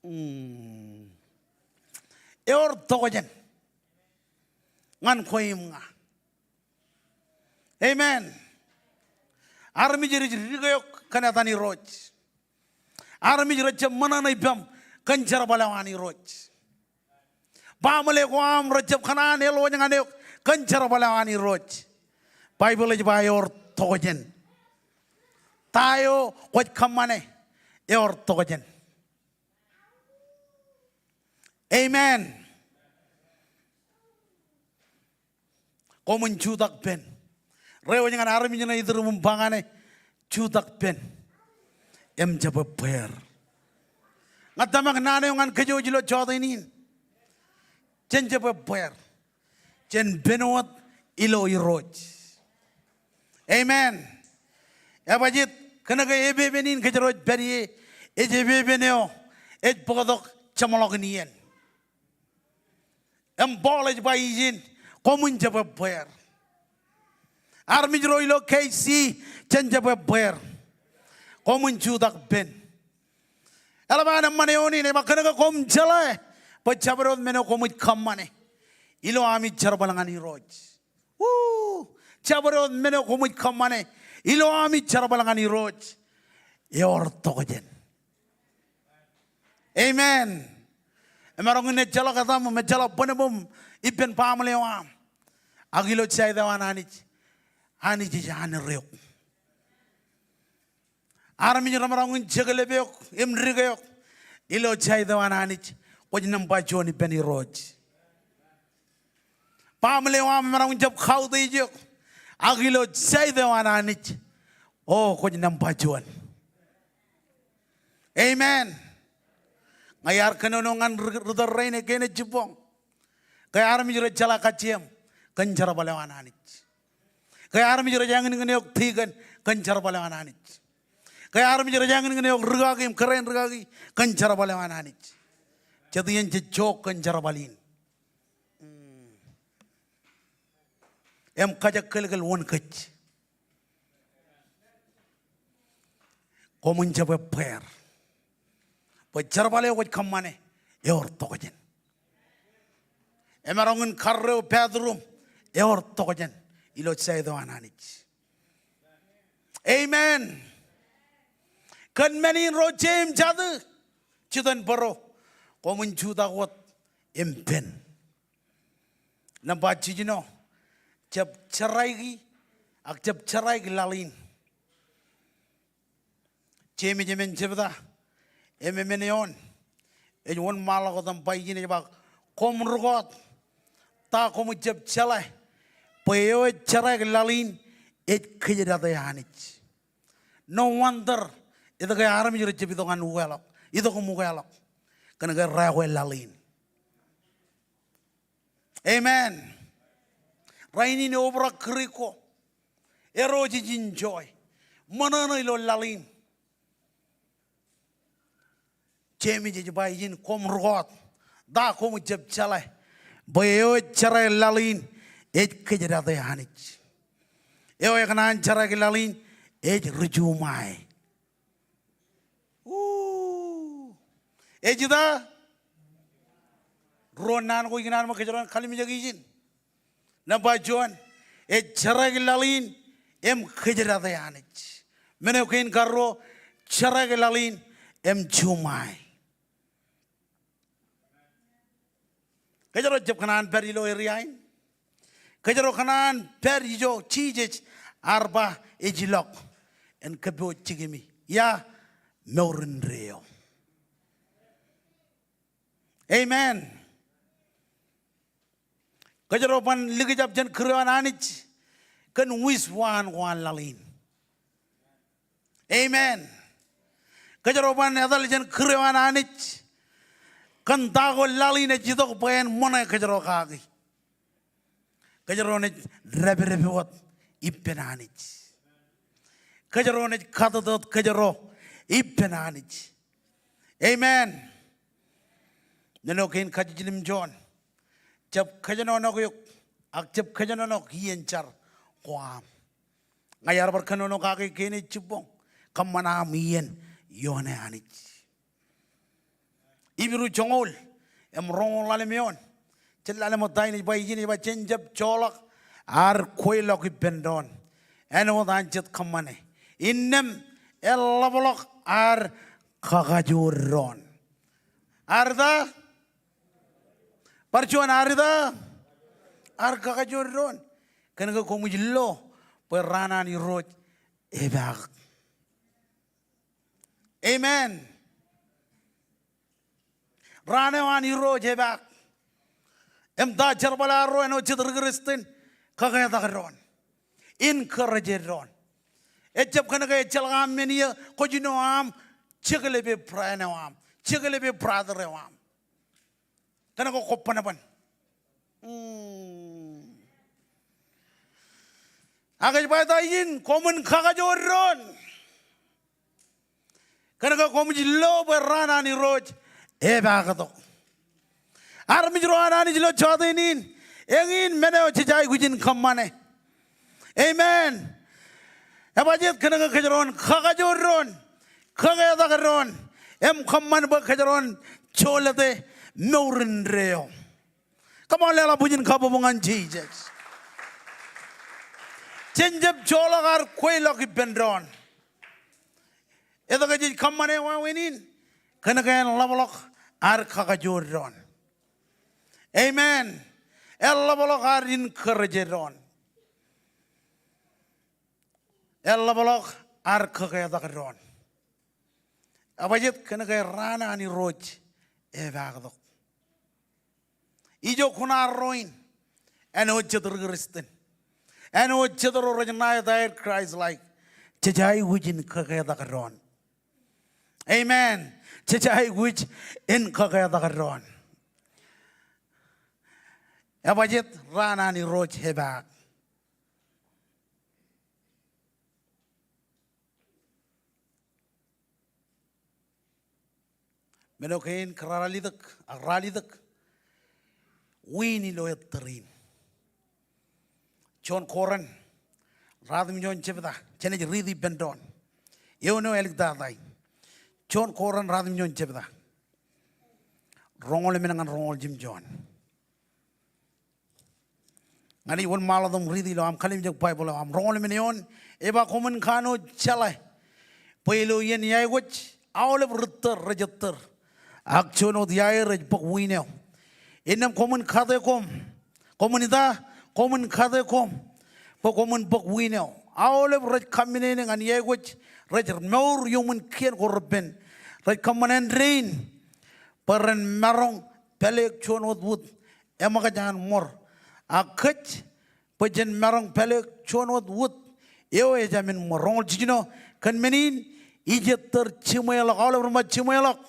Mm. Ewōr tokjān ñan kwe im ña. Amen. Armej rej dike eok kōn etan Irooj. Armej rejjab ṃōṇōṇō ippaṃ kōn jerbal eo an Irooj. Baaṃle ko aṃ rejjab kōṇaan elwōj ñan eok kōn jerbal eo an Irooj. Baibōḷ ej ba ewōr tokjān. Ta eo kwōj kōṃṃane, ewōr tokjān. Amen. Koṃwin jutak pen. Reiwōj ñan armej ṇe iturūṃ im ba ñan e, jutak pen im jab ebbeer. Ña tōmak naan eo ñan kōj ilo jota in in. Jen jab ebbeer. Jen pen wōt ilo Irooj. Amen. Ebajjeet? Kōnke epepen in kōjro ej pād ie, ej epepen eo ej bōktok jeṃḷọkin iien. Im Paul ej ba ijin, koṃwin jab ebbeer. Armej ro ilo K C, jen jab ebbeer. Koṃwin jutak pen. Eḷap an eṃṃan eoon in, ej ba kōnke koṃ jeḷā Bwe jabdewōt men eo koṃij kōṃṃane ilo ami jerbal ñan Irooj. Woo! Jabdewōt men eo koṃij kōṃṃane ilo ami jerbal ñan Irooj, ewōr tokjān. Amen. Emaroñ in ejjeḷọk etaṃ im ejjeḷọk bōnbōn ippān baaṃle eo aṃ. Ak ilo side eo an Anij, Anij ej anōd eok. Armej remaroñ in jekdep eok im dik eok. Ilo side eo an Anij, kwōj nōṃba juon ippān Irooj. Baaṃle eo aṃ emaroñ in jab kautiej eok. Ak ilo side eo an Anij, o, kwōj nōṃba juon. Amen. Ña iar kōnono ñan ri-, ri-, ritōl rein kein ej jibboñ. Ke armej rej jeḷā kajjieṃ, kōn jerbal eo an Anij. Ke armej rej āñinñin eok tikōn, kōn jerbal eo an Anij. Ke armej rej āñinñin eok rūkaki im kōrā in rūkaki, kōn jerbal eo an Anij. Jet iien jej jook kōn jerbal in im kajekkelkel wōn kōj, koṃwin jab ebbeer. Bwe jerbal eo kwōj kōṃṃane ewōr tokjān. Emaroñ in karreo bathroom, ewōr tokjān ilo side eo an Anij. Amen. Kōn men in ro jeim jatū, jitōnbōro, koṃwin jutak wōt im pen. Nōṃba jiljino, jab jeraiki, ak jab jeraik laḷ in. Jemes emān jebta, emān eoon, ej wōnṃaanḷọk wōt im ba ijin, ej ba, koṃ rūkọọt, ta koṃij jab jeḷā bwe eo ej jeraik laḷ in ej kōjdate Anij. No wonder etke armej rej jab itok ñan ukeḷọk, itok im ukeḷọk, kōn ke raekwe laḷ in. Amen. Rainin eobrak kūr ko. Erro jej enjoy. Ṃōṇōṇō ilo laḷ in. Jemes ej ba ijin, koṃ rūkọọt. Ta koṃij jab jeḷā bwe eo ej jeraik laḷ in ej kōjdate Anij. Eo ekōṇaan jeraik laḷ in ej ri juṃae. Woo! Ej ita? Ruo naan ko ikōṇaan ṃōk kōjro en kalimjeki ijin. Nōṃba juon, ej jeraik laḷ in im kōjdate Anij. Men eo kein karuo, jeraik laḷ in im juṃae. Kōjro jab kōṇaan pād ilo area in. Kōjro kōṇaan pād ijo Jisōs ear ba ej ilọk en kōpooj jikemi. Ia, mour indeeo. Amen. Kōjro ban likjab jān kūr eo an Anij kōn wūj waan ko an laḷ in. Amen. Kōjro ban etal jān kūr eo an Anij kōn ta ko laḷ in ej itok bwe en ṃōṇe kōjro kaki. Kōjro naaj depdep wōt ippān Anij. Kōjro naaj katatat kōjro ippān Anij. Amen. Nōn eo kein kajiljilimjuon, jab kōjenolọk eok, ak jab kōjenolọk iien jar ko aṃ. Ña iar bar kōnono kake kein ej jibboñ, kōṃṃan aṃ iien ioone Anij. Hibru joñoul im roñoul ḷalem eoon, jen ḷalem eo ta in ej ba ijin, ej ba jen jab joḷọk ad kweilọk ippān doon āinwōt an jet kōṃṃane, innām eḷapḷọk ad kakajoor doon. Ad ta? Bar juon, ad ta? Ad kakajoor doon. Kōn ke koṃij lo bwe raan an Irooj epaak. Amen. Raan eo an Irooj epaak. Im ta jerbal arro āinwōt jet ri Kristian? Kaketak doon. Encourage doon. Ejjab kōn ke ejjeḷọk aṃ men iiō, kwōj jino aṃ jeklepe friend eo aṃ, jeklepe brother eo aṃ. Kōn ke kwō bōnbōn. Hmm. Ak ej ba etaṃ ijin, koṃwin kakajoor doon. Kōn ke koṃij lo bwe raan an Irooj epaaktok. Armej ro an Anij ilo jọteen in, eñin men eo jej aikuj in kōṃṃane. Amen. Ebajeet? Kōn ke kōjro en kakajoor doon, kaketak doon, im kōṃṃan bwe kōjro en jolōte mour indeeo. Come on, leḷọk bwijin kabbokbok ñan Jisōs. Jen jab joḷọk ad kweilọk ippān doon. Etke jej kōṃṃane wāween in? Kōnke en ḷapḷọk ad kakajoor doon. Amen. En ḷapḷọk ad encourage doon. En ḷapḷọk ad kōketak doon. Ebajjeet? Kōnke raan an Irooj epaaktok. Ijo kuṇaarro in, āinwōt jet ri Kristian, āinwōt jet ro rej ṇa etaer Christ-like, jej aikuj in kōketak doon. Amen. Jej aikuj in kōketak doon. Ebajjeet? Raan an Irooj epaak. Men eo kein kōrā ralitōk, ak ralitōk, wiin ilo ettōr in. Juon Korint, ratimjuon jebta, jenaaj riiti ippān doon. Eoon eo āliktata in. Juon Korint ratimjuon jebta, roñoul emān ñan roñoul jimjuon. Ña ij wōnṃaanḷọk im riiti ilo aṃ kalimjek Baibōḷ eo aṃ. Roñoul emān eoon, ej ba, koṃwin kanooj jeḷā bwe ilo iien iāekwōj aolep ri ettōr rej ettōr, ak juon wōt iaer ej bōk wiin eo. Innām koṃwin kate koṃ, koṃwin ita, koṃwin kate koṃ bwe koṃwin bōk wiin eo. Aolep rej kaminene ñan iāekwōj rej mour iuṃwin kien ko reppen, rej kōṃṃan āindein bwe ren maroñ pāleik juon wōt wūd eṃōkaj an ṃor. Ak kōj, bwe jen maroñ pāleik juon wōt wūd eo ejāmin ṃor. Roñoul jiljino, kōn men in ij ettōr jiṃweḷọk. Aolep ren ba jiṃweḷọk.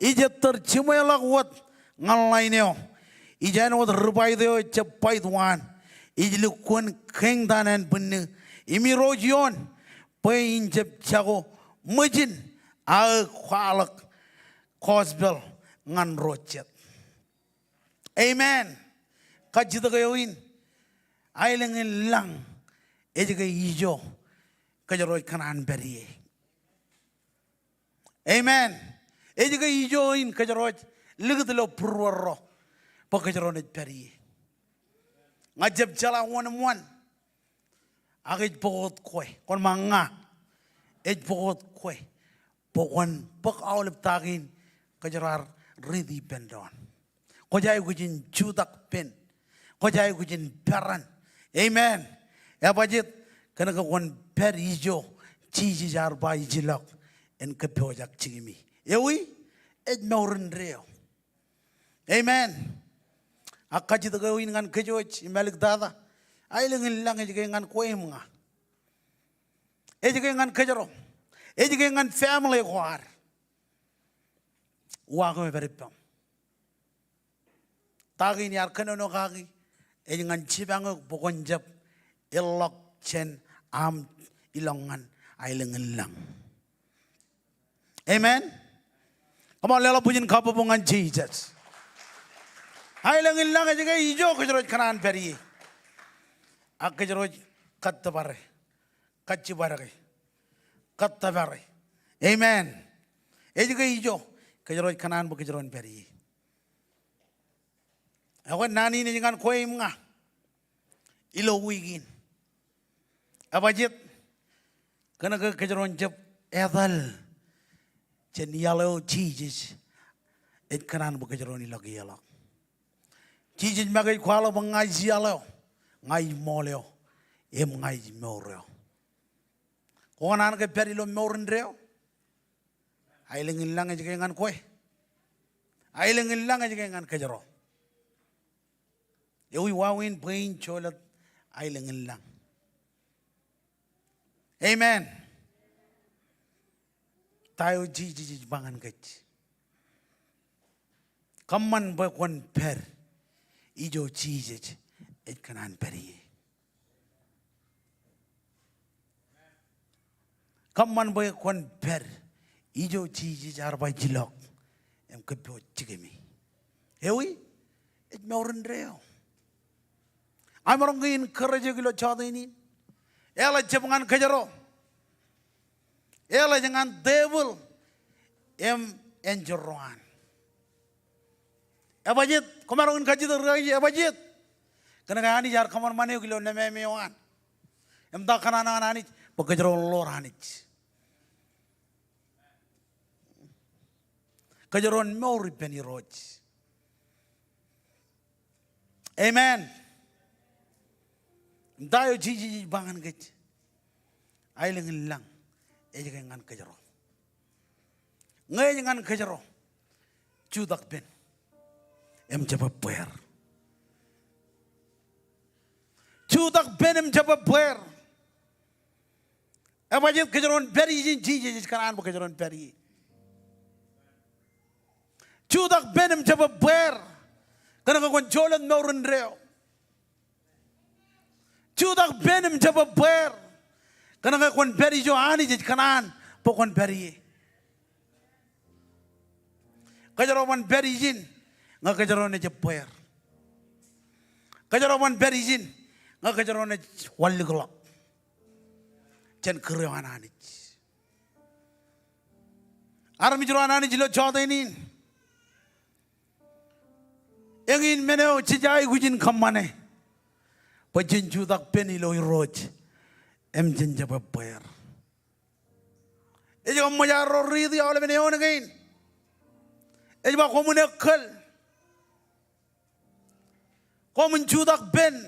Ij ettōr jiṃweḷọk wōt ñan ḷain eo. Ij āinwōt ri-bait eo ejjab bait waan. Ij lukkuun keiñtaan ānbwinnū im irooj ioon bwe in jab jako ṃwijin aō kwaḷọk gospel ñan ro jet. Amen. Kajjitōk eo in, aelōñ in lañ ej ke ijo kōjro ej kōṇaan pād ie. Amen. Ej ke ijo in kōjro ej likūt ilo būruerro bwe kōjro naaj pād ie. Ña ij jab jeḷā wōn im wōn, ak ej bōk wōt kwe. Kwōn ba ña, ej bōk wōt kwe bwe kwōn bōk aolep ta kein kōjro ar riiti ippān doon. Kwōj aikuj in jutak pen. Kwōj aikuj in peran. Amen. Ebajjeet? Kōnke kwōn pād ijo Jisōs ear ba ij ilọk en kōppojak jikimi. Ewi? Ej mour indeeo. Amen. Ak kajjitōk eo in ñan kōj wōj im āliktata, aelōñ in lañ ej ke ñan kwe im ña. Ej ke ñan kōjro. Ej ke ñan family ko ad. Uwaak eo ej pād ippaṃ. Ta kein iar kōnono kaki ej ñan jipañ eok bwe kwōn jab ilọk jān aṃ ilọk ñan aelōñ in lañ. Amen. Come on, leḷọk bwijin kabbokbok ñan Jisōs. Aelōñ in lañ ej ke ijo kōjro ej kōṇaan pād ie. Ak kōjro ej kōttōpare, kajjibadke, kōttōpare. Amen. Ej ke ijo kōjro ej kōṇaan bwe kōjro en pād ie. Ekwe naan in ej ñan kwe im ña ilo wiik in. Ebajjeet? Kōnke kōjro en jab etal jān iaḷ eo Jisōs ej kōṇaan bwe kōjro en ilọk ieḷọk. Jisōs make ej kwaḷọk bwe ña ij iaḷ eo, ña ij ṃool eo, im ña ij mour eo. Kwō kōṇaan ke pād ilo mour indeeo? Aelōñ in lañ ej ke ñan kwe. Aelōñ in lañ ej ke ñan kōjro. Ewi wāween bwe in jolōt aelōñ in lañ? Amen. Ta eo Jisōs ej ba ñan kōj? Kōṃṃan bwe kwōn pād ijo Jisōs ej kōṇaan pād ie. Kōṃṃan bwe kwōn pād ijo Jisōs ear ba ij ilọk im kōppojak jikimi. Ewi? Ej mour indeeo. Ij maroñ ke encourage eok ilo jota in in. Eḷap ej jab ñan kōjro. Eḷap ej ñan devil im enjeḷ ro an. Ebajjeet, kwōmaroñ in kajjitōk ri kaki, ebajjeet. Kōnke Anij ear kōṃanṃan eok ilo nemāmeo an. Im ta kōṇaan an Anij? Bwe kōjro en ḷoor Anij. Kōjro en mour ippān Irooj. Amen. Im ta eo Jisōs ej ba ñan kōj? Aelōñ in lañ ej ke ñan kōjro. Ñe ej ñan kōjro, jutak pen im jab bweer. Jutak pen im jab bweer. Ebajjeet, kōjro en pād ijin? Jisōs ej kōṇaan bwe kōjro en pād ie. Jutak pen im jab bweer, kōnke kwōn jolōt mour indeeo. Jutak pen im jab bweer, kōnke kwōn pād ijo Anij ej kōṇaan bwe kwōn pād ie. Kōjro ban pād ijin ñe kōjro naaj bweer. Kōjro ban pād ijin ñe kōjro naaj wanlikḷọk jān kūr eo an Anij. Armej ro an Anij ilo joteen in, eñin men eo jej aikuj in kōṃṃane bwe jen jutak pen ilo Irooj im jen jab bweer. Ej kōṃṃooj arro riiti aolepen eoon kein. Ej ba koṃwin ekōl. Koṃwin jutak pen.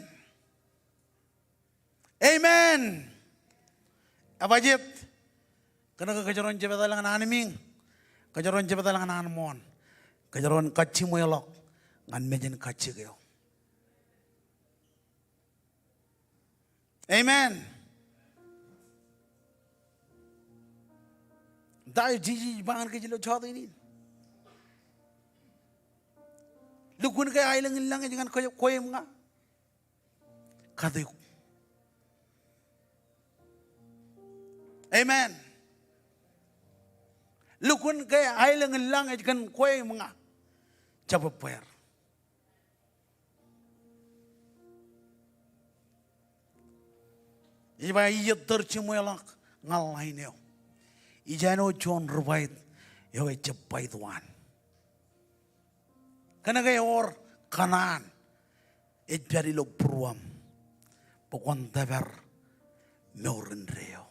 Amen. Ebajjeet, kōnke kōjro en jab etal ñan anmiiñ, kōjro en jab etal ñan anmooṇ, kōjro en kajjimweḷọk ñan mejānkajjik eo. Amen. Ta eo Jisōs ej ba ñan kōj ilo joteen in? Lukkuun ke aelōñ in lañ ej ñan kwe-, kwe im ña? Kate eok. Amen. Lukkuun ke aelōñ in lañ ej kōn kwe im ña, jab bweer. Ej ba ij ettōr jimweḷọk ñan line eo. Ij āinwōt juon ri-bait eo ejjab bait waan. Kōnke ewōr kōṇaan ej pād ilo būruōṃ bwe kwōn tōpar mour indeeo.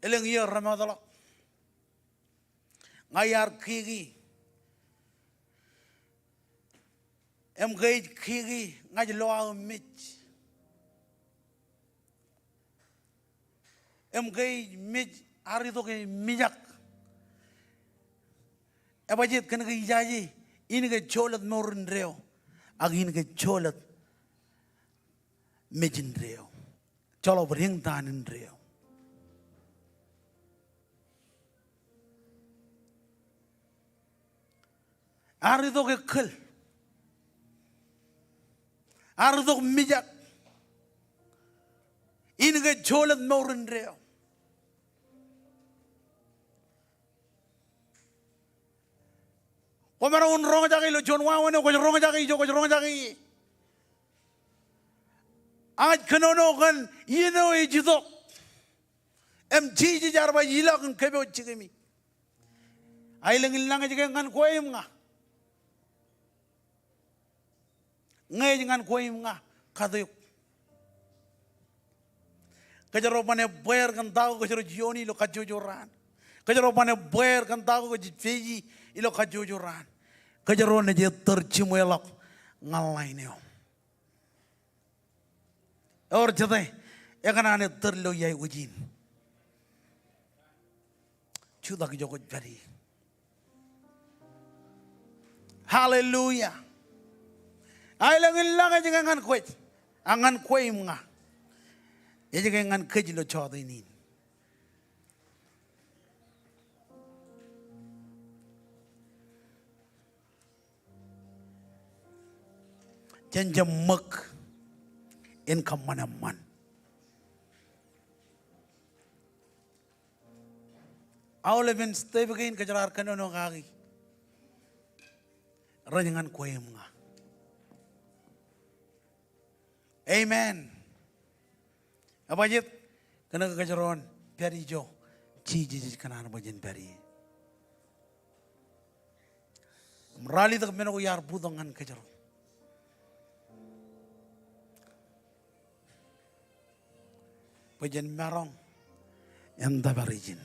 Elōñ iiō remootḷọk ña iar kiki. Im ke ij kiki, ña ij lo aō mej. Im ke ij mej, ar itok e mijak. Ebajjeet, kōnke ijaje in ke jolōt mour indeeo, ak in ke jolōt mej indeeo. Joḷọk bōd eñtaan indeeo. Ar itok ekkōl. Ar itok mijak. In ke jolōt mour indeeo. Kwōmaroñ in roñjake ilo juon wāween eo, kwōj roñjake ijo, kwōj roñjake ie. Ak ña ij kōnono kōn iien eo ej itok. Im Jisōs ear ba, ilọk im kōpooj jikemi. Aelōñ in lañ ej ke ñan kwe im ña? Ñe ej ñan kwe im ña, kate eok. Kōjro ban ebbeer kōn ta ko kōjro ej iiooni ilo kajjojo raan. Kōjro ban ebbeer kōn ta ko kōjro ej peji ilo kajjojo raan. Kōjro naaj ettōr jimweḷọk ñan line eo. Ewōr jete ekōṇaan ettōr ilo iọkwe in? Jutak ijo kwōj pād ie. Hallelujah. Aelōñ in lañ ej ke ñan kwōj, ak ñan kwe im ña. Ej ke ñan kōj ilo joteen in. Jen jab ṃōk in kōṃṃan eṃṃan. Aolepen step kein kōjro ar kōnono kaki, rej ñan kwe im ña. Amen. Ebajjeet, kōnke kōjro en pād ijo, Jisōs ej kōṇaan bwe jen pād ie. Im ralitōk men ko iar bōktok ñan kōjro. Bwe jen maroñ en tōpar ijin.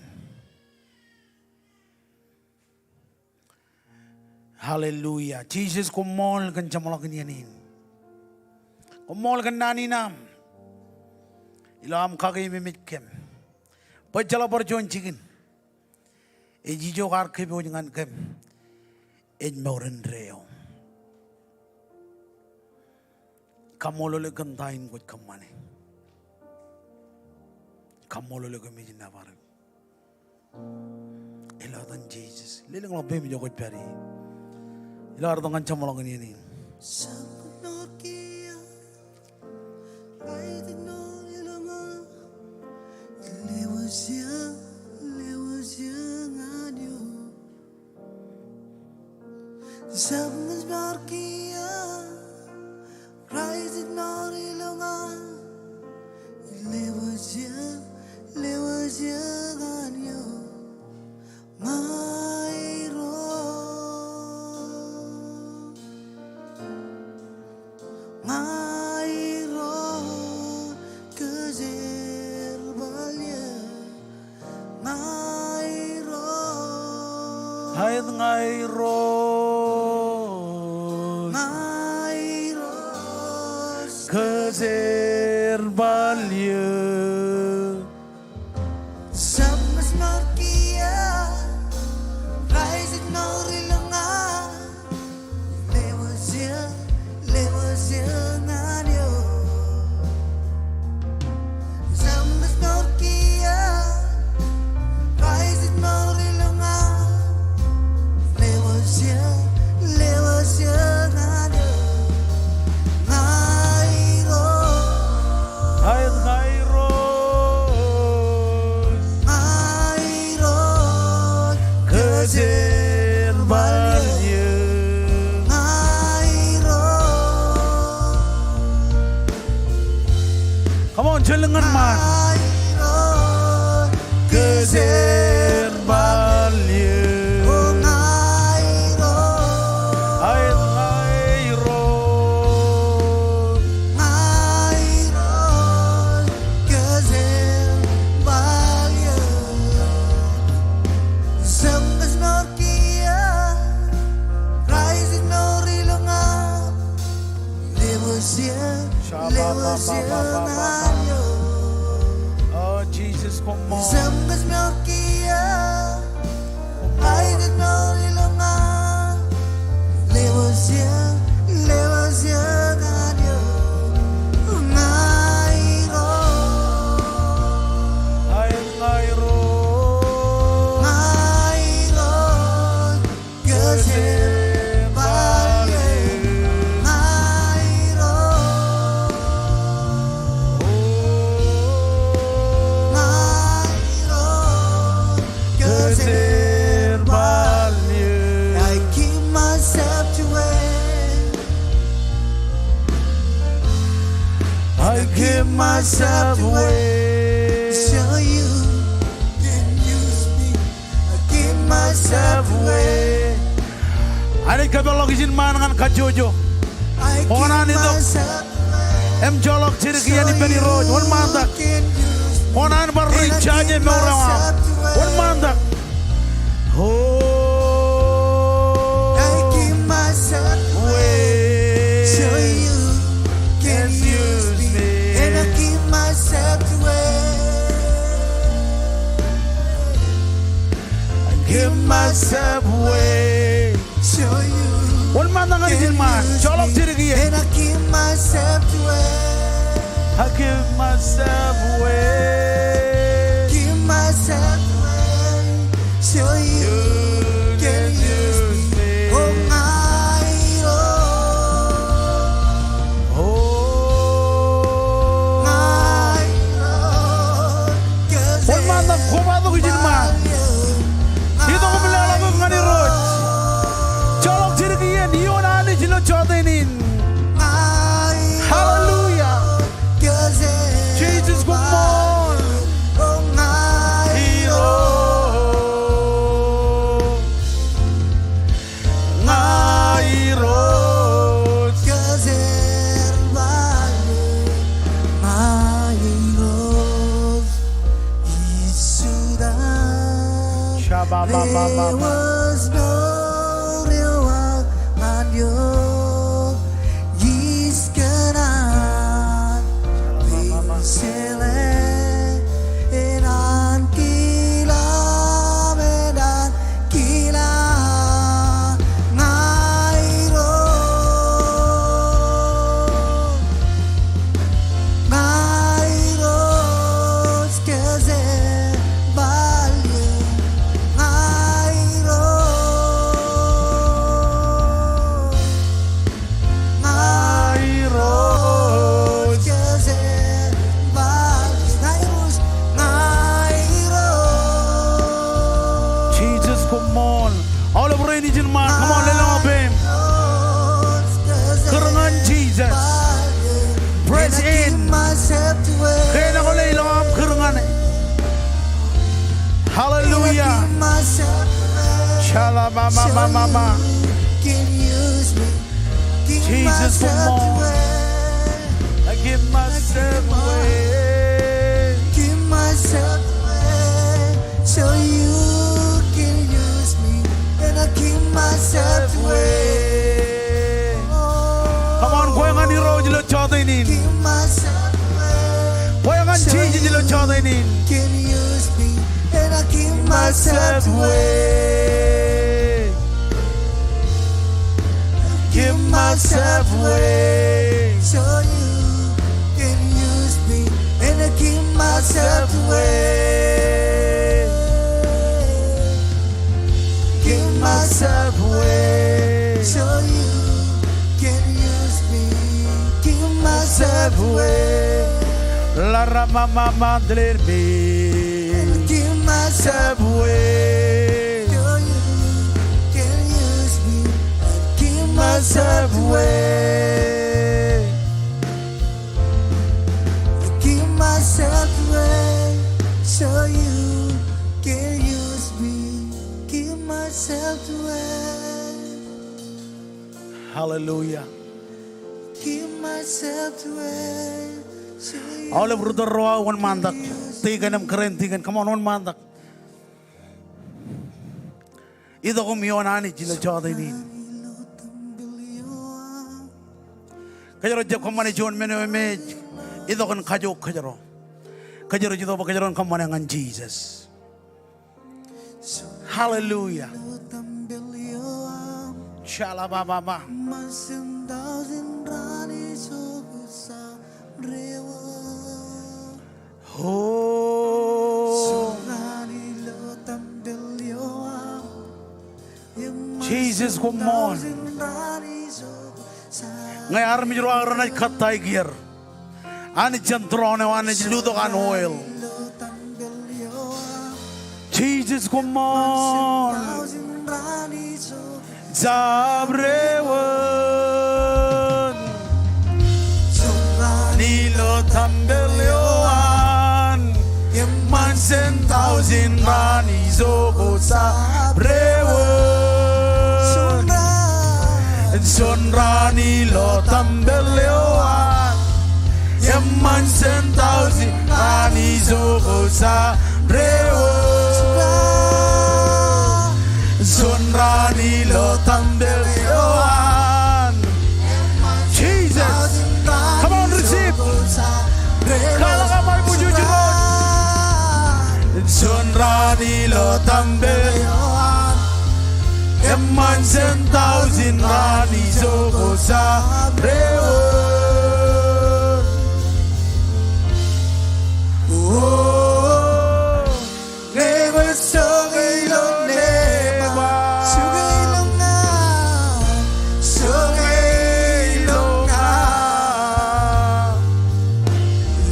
Hallelujah. Jisōs, koṃṃool kōn jeṃḷọkin iien in. Koṃṃool kōn naan in aṃ ilo aṃ kakememej kōm bwe ejjeḷọk bar juon jikin ej ijo kar kōpooj ñan kōm, ej mour indeeo. Kaṃṃoolol eok kōn ta in kwōj kōṃṃane. Kaṃṃoolol eok kōmij nōbar eok. Ilo etan Jisōs. Lelōñḷọk peiṃ ijo kwōj pād ie. Ilo ad itok ñan jeṃḷọkin iien in. Kraist ej mour ilo ña, lewōj eō, lewōj eō ñan eok. Ña ij ro, ña ij ro, kōjerbal eō. Ña ij ro. Aet, ña ij ro. Ña ij ro. Kōjerbal eō. Jabōt ña ij ro. Kraist ej mour ilo ña. Lewōj eō, lewōj eō ñan eok. Jabōt ña ij ro. Kraist ej mour ilo ña. Lewōj eō, lewōj eō ñan eok. Ña ij ro. Aet, ña ij ro. Ña ij ro. Kōjerbal eō. Ña ij ro. Come on, jab ñan ṃaan. Ña ij ro. Kōjerbal eō. O ña ij ro. Aet, ña ij ro. Ña ij ro. Kōjerbal eō. Jabōt ña ij ro. Kraist ej mour ilo ña. Lewōj eō, lewōj eō ñan eok. O Jisōs, koṃṃool. Jabōt ña ij ro. Kraist ej mour ilo ña. Lewōj eō, lewōj eō ñan eok. Ña ij ro. Aet, ña ij ro. Ña ij ro. Kōjerbal eō. Ña ij ro. Ña ij ro. Kōjerbal eō. I give myself away. I give myself away. So you can use me. I give myself away. Anij kōpeḷḷọk ijin ṃaan ñan kajjojo. Kōṇaan itok im joḷọk jidik iien ippān Irooj. Wōnṃaantak. Kōṇaan bar ri jaje mour eo aṃ. Wōnṃaantak. Oh. I give myself away. So you can use me. And I give myself away. I give myself away. So you. Wōnṃaantak ñan ijin ṃaan. Joḷọk jidik iien. And I give myself away. I give myself away. Give myself away. So you can use me. Oh, ña ij ro. Oh. Ña ij ro. Wōnṃaantak, kobatok ijin ṃaan. Itok im leḷọk eok ñan Irooj. Joḷọk jidik iien, ioon Anij ilo jota in. Hallelujah. Jisōs, koṃṃool. Come on, lelọñ peiṃ. Kūr ñan Jisōs. Press in. Kein ak ḷe ilo aṃ kūr ñan e. Hallelujah. Shalababababa. Jisōs, koṃṃool. I give myself away. Give myself away so you can use me, and I give myself away. Come on, kwe ñan Irooj ilo jota in. Give myself away. Kwe ñan Jisōs ilo jota in. Can use me, and I give myself away. Give myself away so you can use me, and I give myself away. Give myself away so you can use me. Give myself away. Laramamamandler me. Give myself away so you can use me. Give myself away. Give myself away so you can use me. Give myself away. Hallelujah. Give myself away so you. Aolep ri-tōl ro aō wōnṃaantak. Tikōn im kōrā in tikōn, come on, wōnṃaantak. Itok im ioon Anij ilo jota in. Kōjro jab kōṃṃane juon men eo emāj itok in kajook kōjro. Kōjro ej itok bwe kōjro en kōṃṃane ñan Jisōs. Hallelujah. Shalabababa. Oh. Jisōs, koṃṃool. Ñe armej ro aō renaaj kōttāik er, Anij jān tūroon eo an ej lutōk an oil. Jisōs, koṃṃool. Jab rewōn. Juon raan ilo tempel eo an. Eṃṃan jān taujin raan ijo ko jab rewōn. Juon raan ilo tempel eo an. Eṃṃan jān taujin raan ijo ko jab rewōn. Juon raan ilo tempel eo an. Jesus. Come on, receive. Kwaḷọk aṃ aiboojoj Irooj. Juon raan ilo tempel eo an. Eṃṃan jān taujin raan ijo ko jab rewōn. Oh, ñe kwōj soke ilo neeban. Soke ilo ña. Soke ilo ña.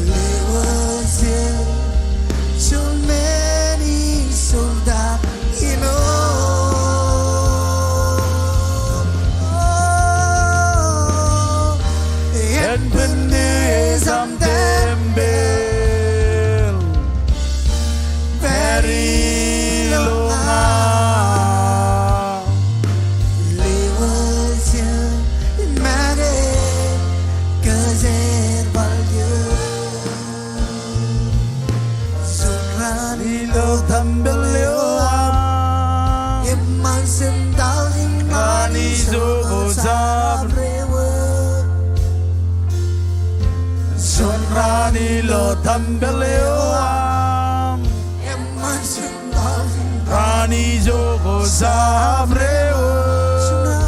Lewōj eō juon men in soḷ ta ilo. En bwinne eṃṃan tempel. Pād ilo ña. Lewōj eō make kōjerbal eō. Juon raan ilo tempel eo aṃ. Eṃṃan jān taujin raan ijo ko jab rewōn. Juon raan ilo tempel eo aṃ. Eṃṃan jān taujin raan ijo ko jab rewōn.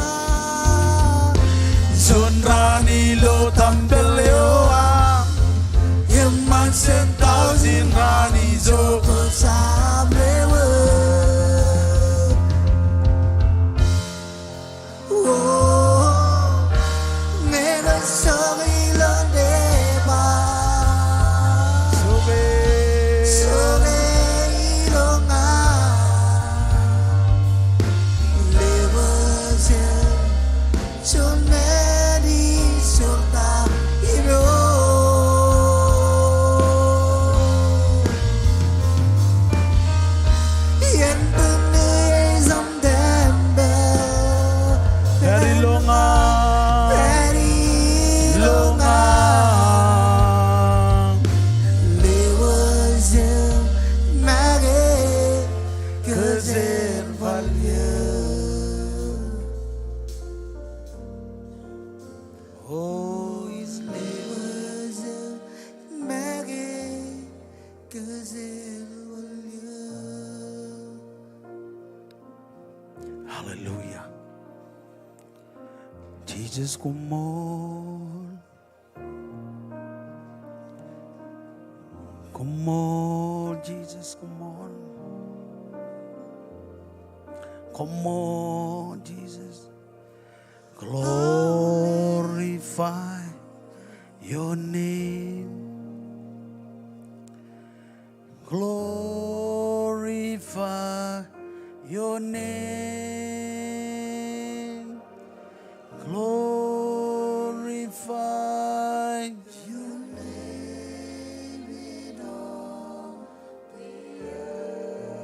Juon raan ilo tempel eo aṃ. Eṃṃan jān taujin raan ijo ko jab rewōn. Oh, ñe kwōj soke ilo neeban. Soke. Soke ilo ña. Hallelujah. Jesus, koṃṃool. Koṃṃool, Jesus, koṃṃool. Koṃṃool, Jesus. Glorify your name. Glorify your name. Glorify your name in all the earth.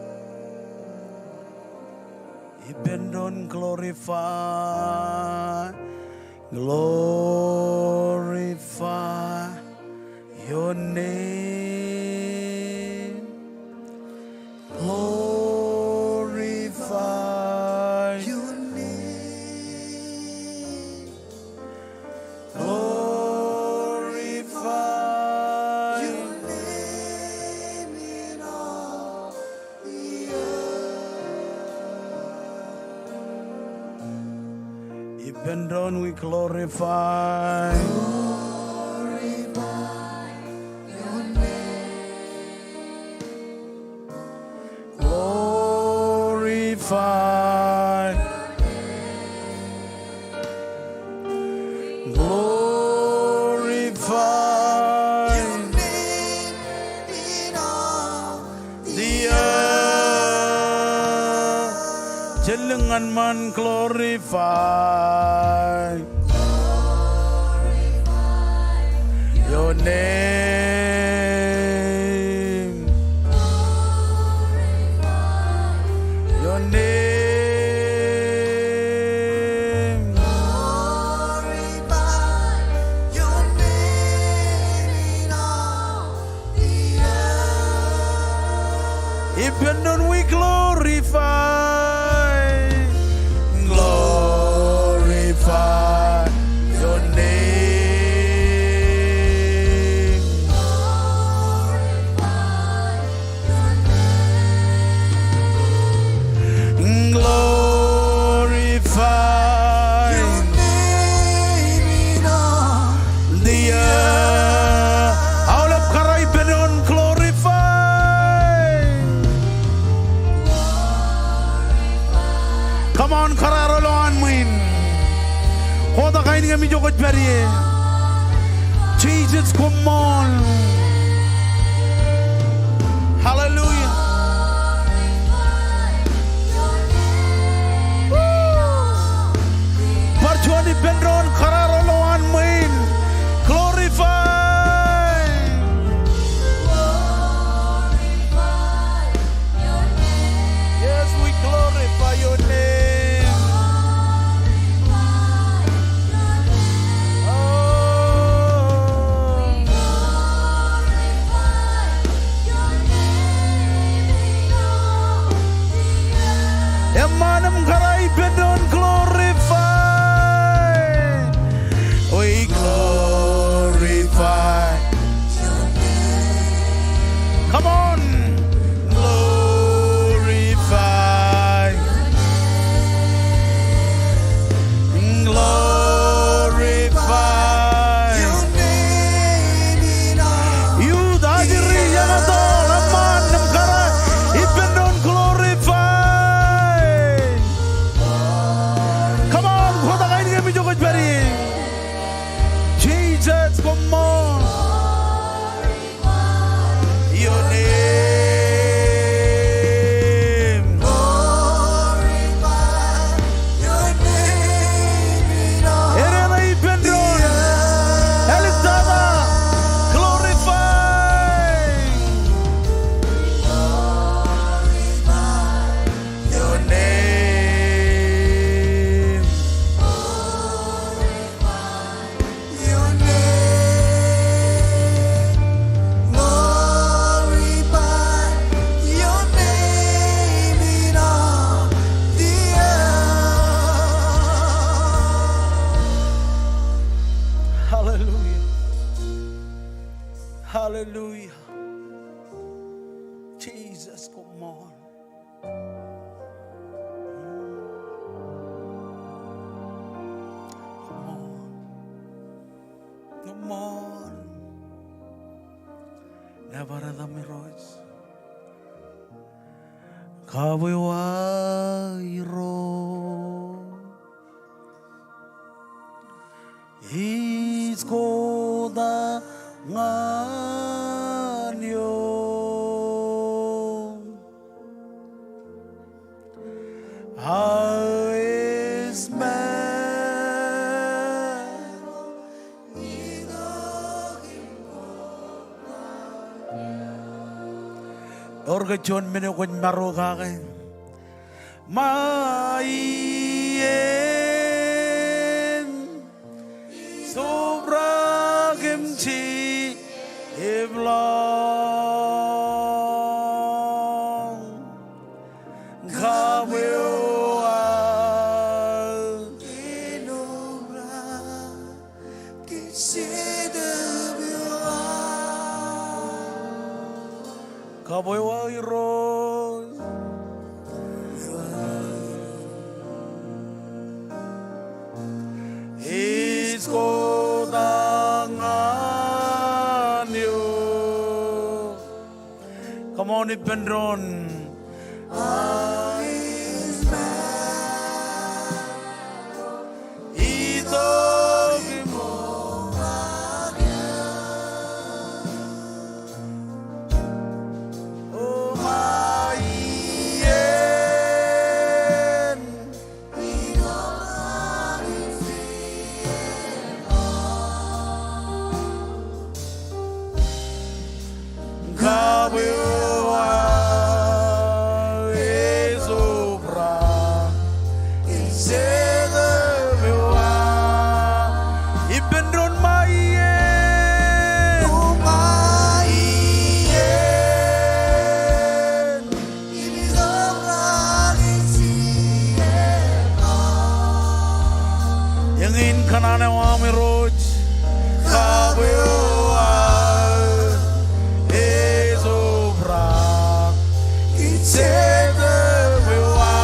Ippān doon glorify. Glorify your name. Glorify your name. Glorify your name in all the earth. Ippān doon we glorify. Glorify your name. Glorify. Glorify your name in all the earth. Jen lōñ ñan ṃaan, glorify. Glorify your name. Glorify your name. Glorify your name in all Ippān doon we glorify. Glorify your name. Glorify your name in all the earth. Aolep kōrā ippān doon, glorify. Come on, kōrā ro lowaan ṃwiin. Kotak ainikiōṃ ijo kwōj pād ie. Jesus, koṃṃool. Hallelujah. Bar juon ippān doon, kōrā ro lowaan ṃwiin. Glorify. Yes, we glorify your name. Oh. Eṃṃaan im kōrā ippān doon, glorify. We glorify. Come on. Glorify. Glorify. Youth, ajri, young adult, eṃṃaan im kōrā ippān doon, glorify. Come on, kotak ainikiōṃ ijo kwōj pād ie. Jesus, koṃṃool. Your name. Glorify your name in all the earth. Eñin ippān doon. Āliktata. Glorify. Glorify your name. Glorify your name. Glorify your name in all the earth. Hallelujah. Hallelujah. Jesus, koṃṃool. Ebar etam Irooj. Kabwe wa Irooj. Ij kotak ñan eok. Aō ej maro. Ewōr ke juon men eo kwōj maro kake? Ma iien ij obrak im jepḷaak. Kabwe wa. Kabwe wa Irooj. Ij kotak ñan eok. Come on, ippān doon. Itok im obrak. O ma iien. Kabwe wa ej obrak. Ij jekōb ewa. Ippān doon ma iien. Ma iien. Eñin kōṇaan eo aṃ Irooj. Kabwe wa ej obrak. Ij jekōb ewa.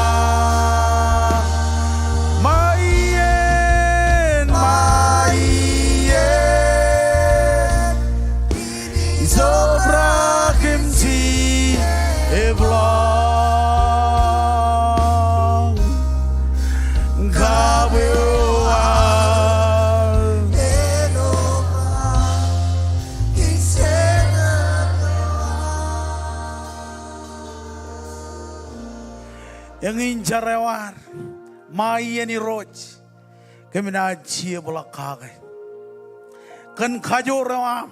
Ma iien, ma iien. Ij obrak im jepḷaak. Kabwe wa ej obrak. Eñin jar eo ad, ma iien Irooj, kōm naaj jepḷaak kake. Kōn kajoor eo aṃ,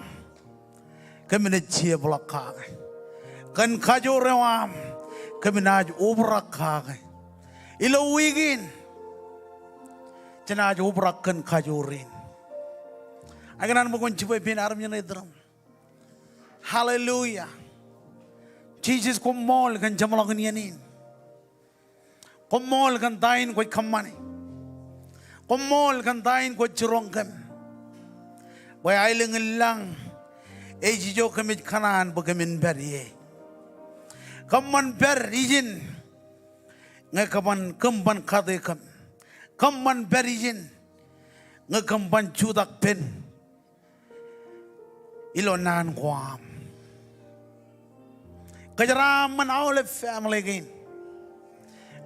kōm naaj jepḷaak kake. Kōn kajoor eo aṃ, kōm naaj obrak kake. Ilo wiik in, jenaaj obrak kōn kajoor in. Ak ikōṇaan bwe kwōn jibwe pein armej ṇe itōn aṃ. Hallelujah. Jisōs, koṃṃool kōn jeṃḷọkin iien in. Koṃṃool kōn ta in kwōj kōṃṃane. Koṃṃool kōn ta in kwōj jiroñ kōm. Bwe aelōñ in lañ ej ijo kōmij kōṇaan bwe kōmin pād ie. Kōṃṃan pād ijin ñe kōṃṃan, kōṃṃan kate kōm. Kōṃṃan pād ijin ñe kōṃṃan jutak pen ilo naan ko aṃ. Kōjeraaṃṃan aolep family kein.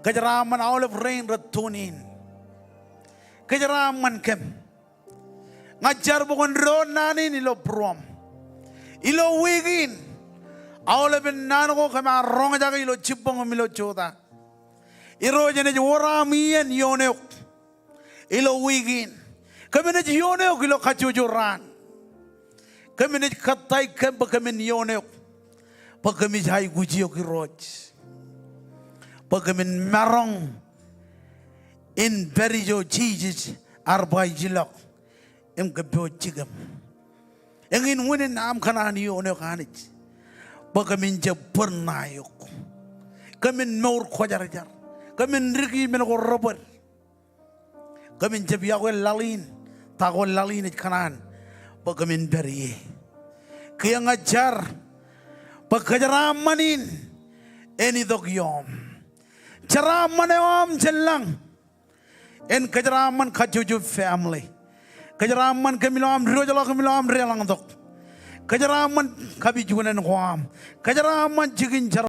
Kōjeraaṃṃan aolep rein rej tune in. Kōjeraaṃṃan kōm. Ña ij jar bwe kwōn doon naan in ilo būruōm. Ilo wiik in, aolepen naan ko kōm ar roñjake ilo jibboñ im ilo jota. Irooj, enaaj wōr aṃ iien ioon eok. Ilo wiik in, kōm naaj ioon eok ilo kajjojo raan. Kōm naaj kōttāik kōm bwe kōmin ioon eok. Bwe kōmij aikuj eok Irooj. Bwe kōmin maroñ in pād ijo Jisōs ear ba ij ilọk im kōpooj jikiṃ. Eñin unin aṃ kōṇaan ioon eok Anij. Bwe kōmin jab bōd ṇae eok. Kōmin mour kwōjarjar. Kōmin dik men ko rebōd. Kōmin jab yokwe laḷ in, ta ko laḷ in ej kōṇaan bwe kōmin pād ie. Kiiō ña ij jar bwe kōjeraaṃṃan in en itok iooṃ. Jeraaṃṃan eo aṃ jān lañ en kōjeraaṃṃan kajjojo family. Kōjeraaṃṃan kōm ilo aṃ diwōjḷọk im ilo aṃ deḷọñtok. Kōjeraaṃṃan kapijuknen ko aṃ. Kōjeraaṃṃan jikin jer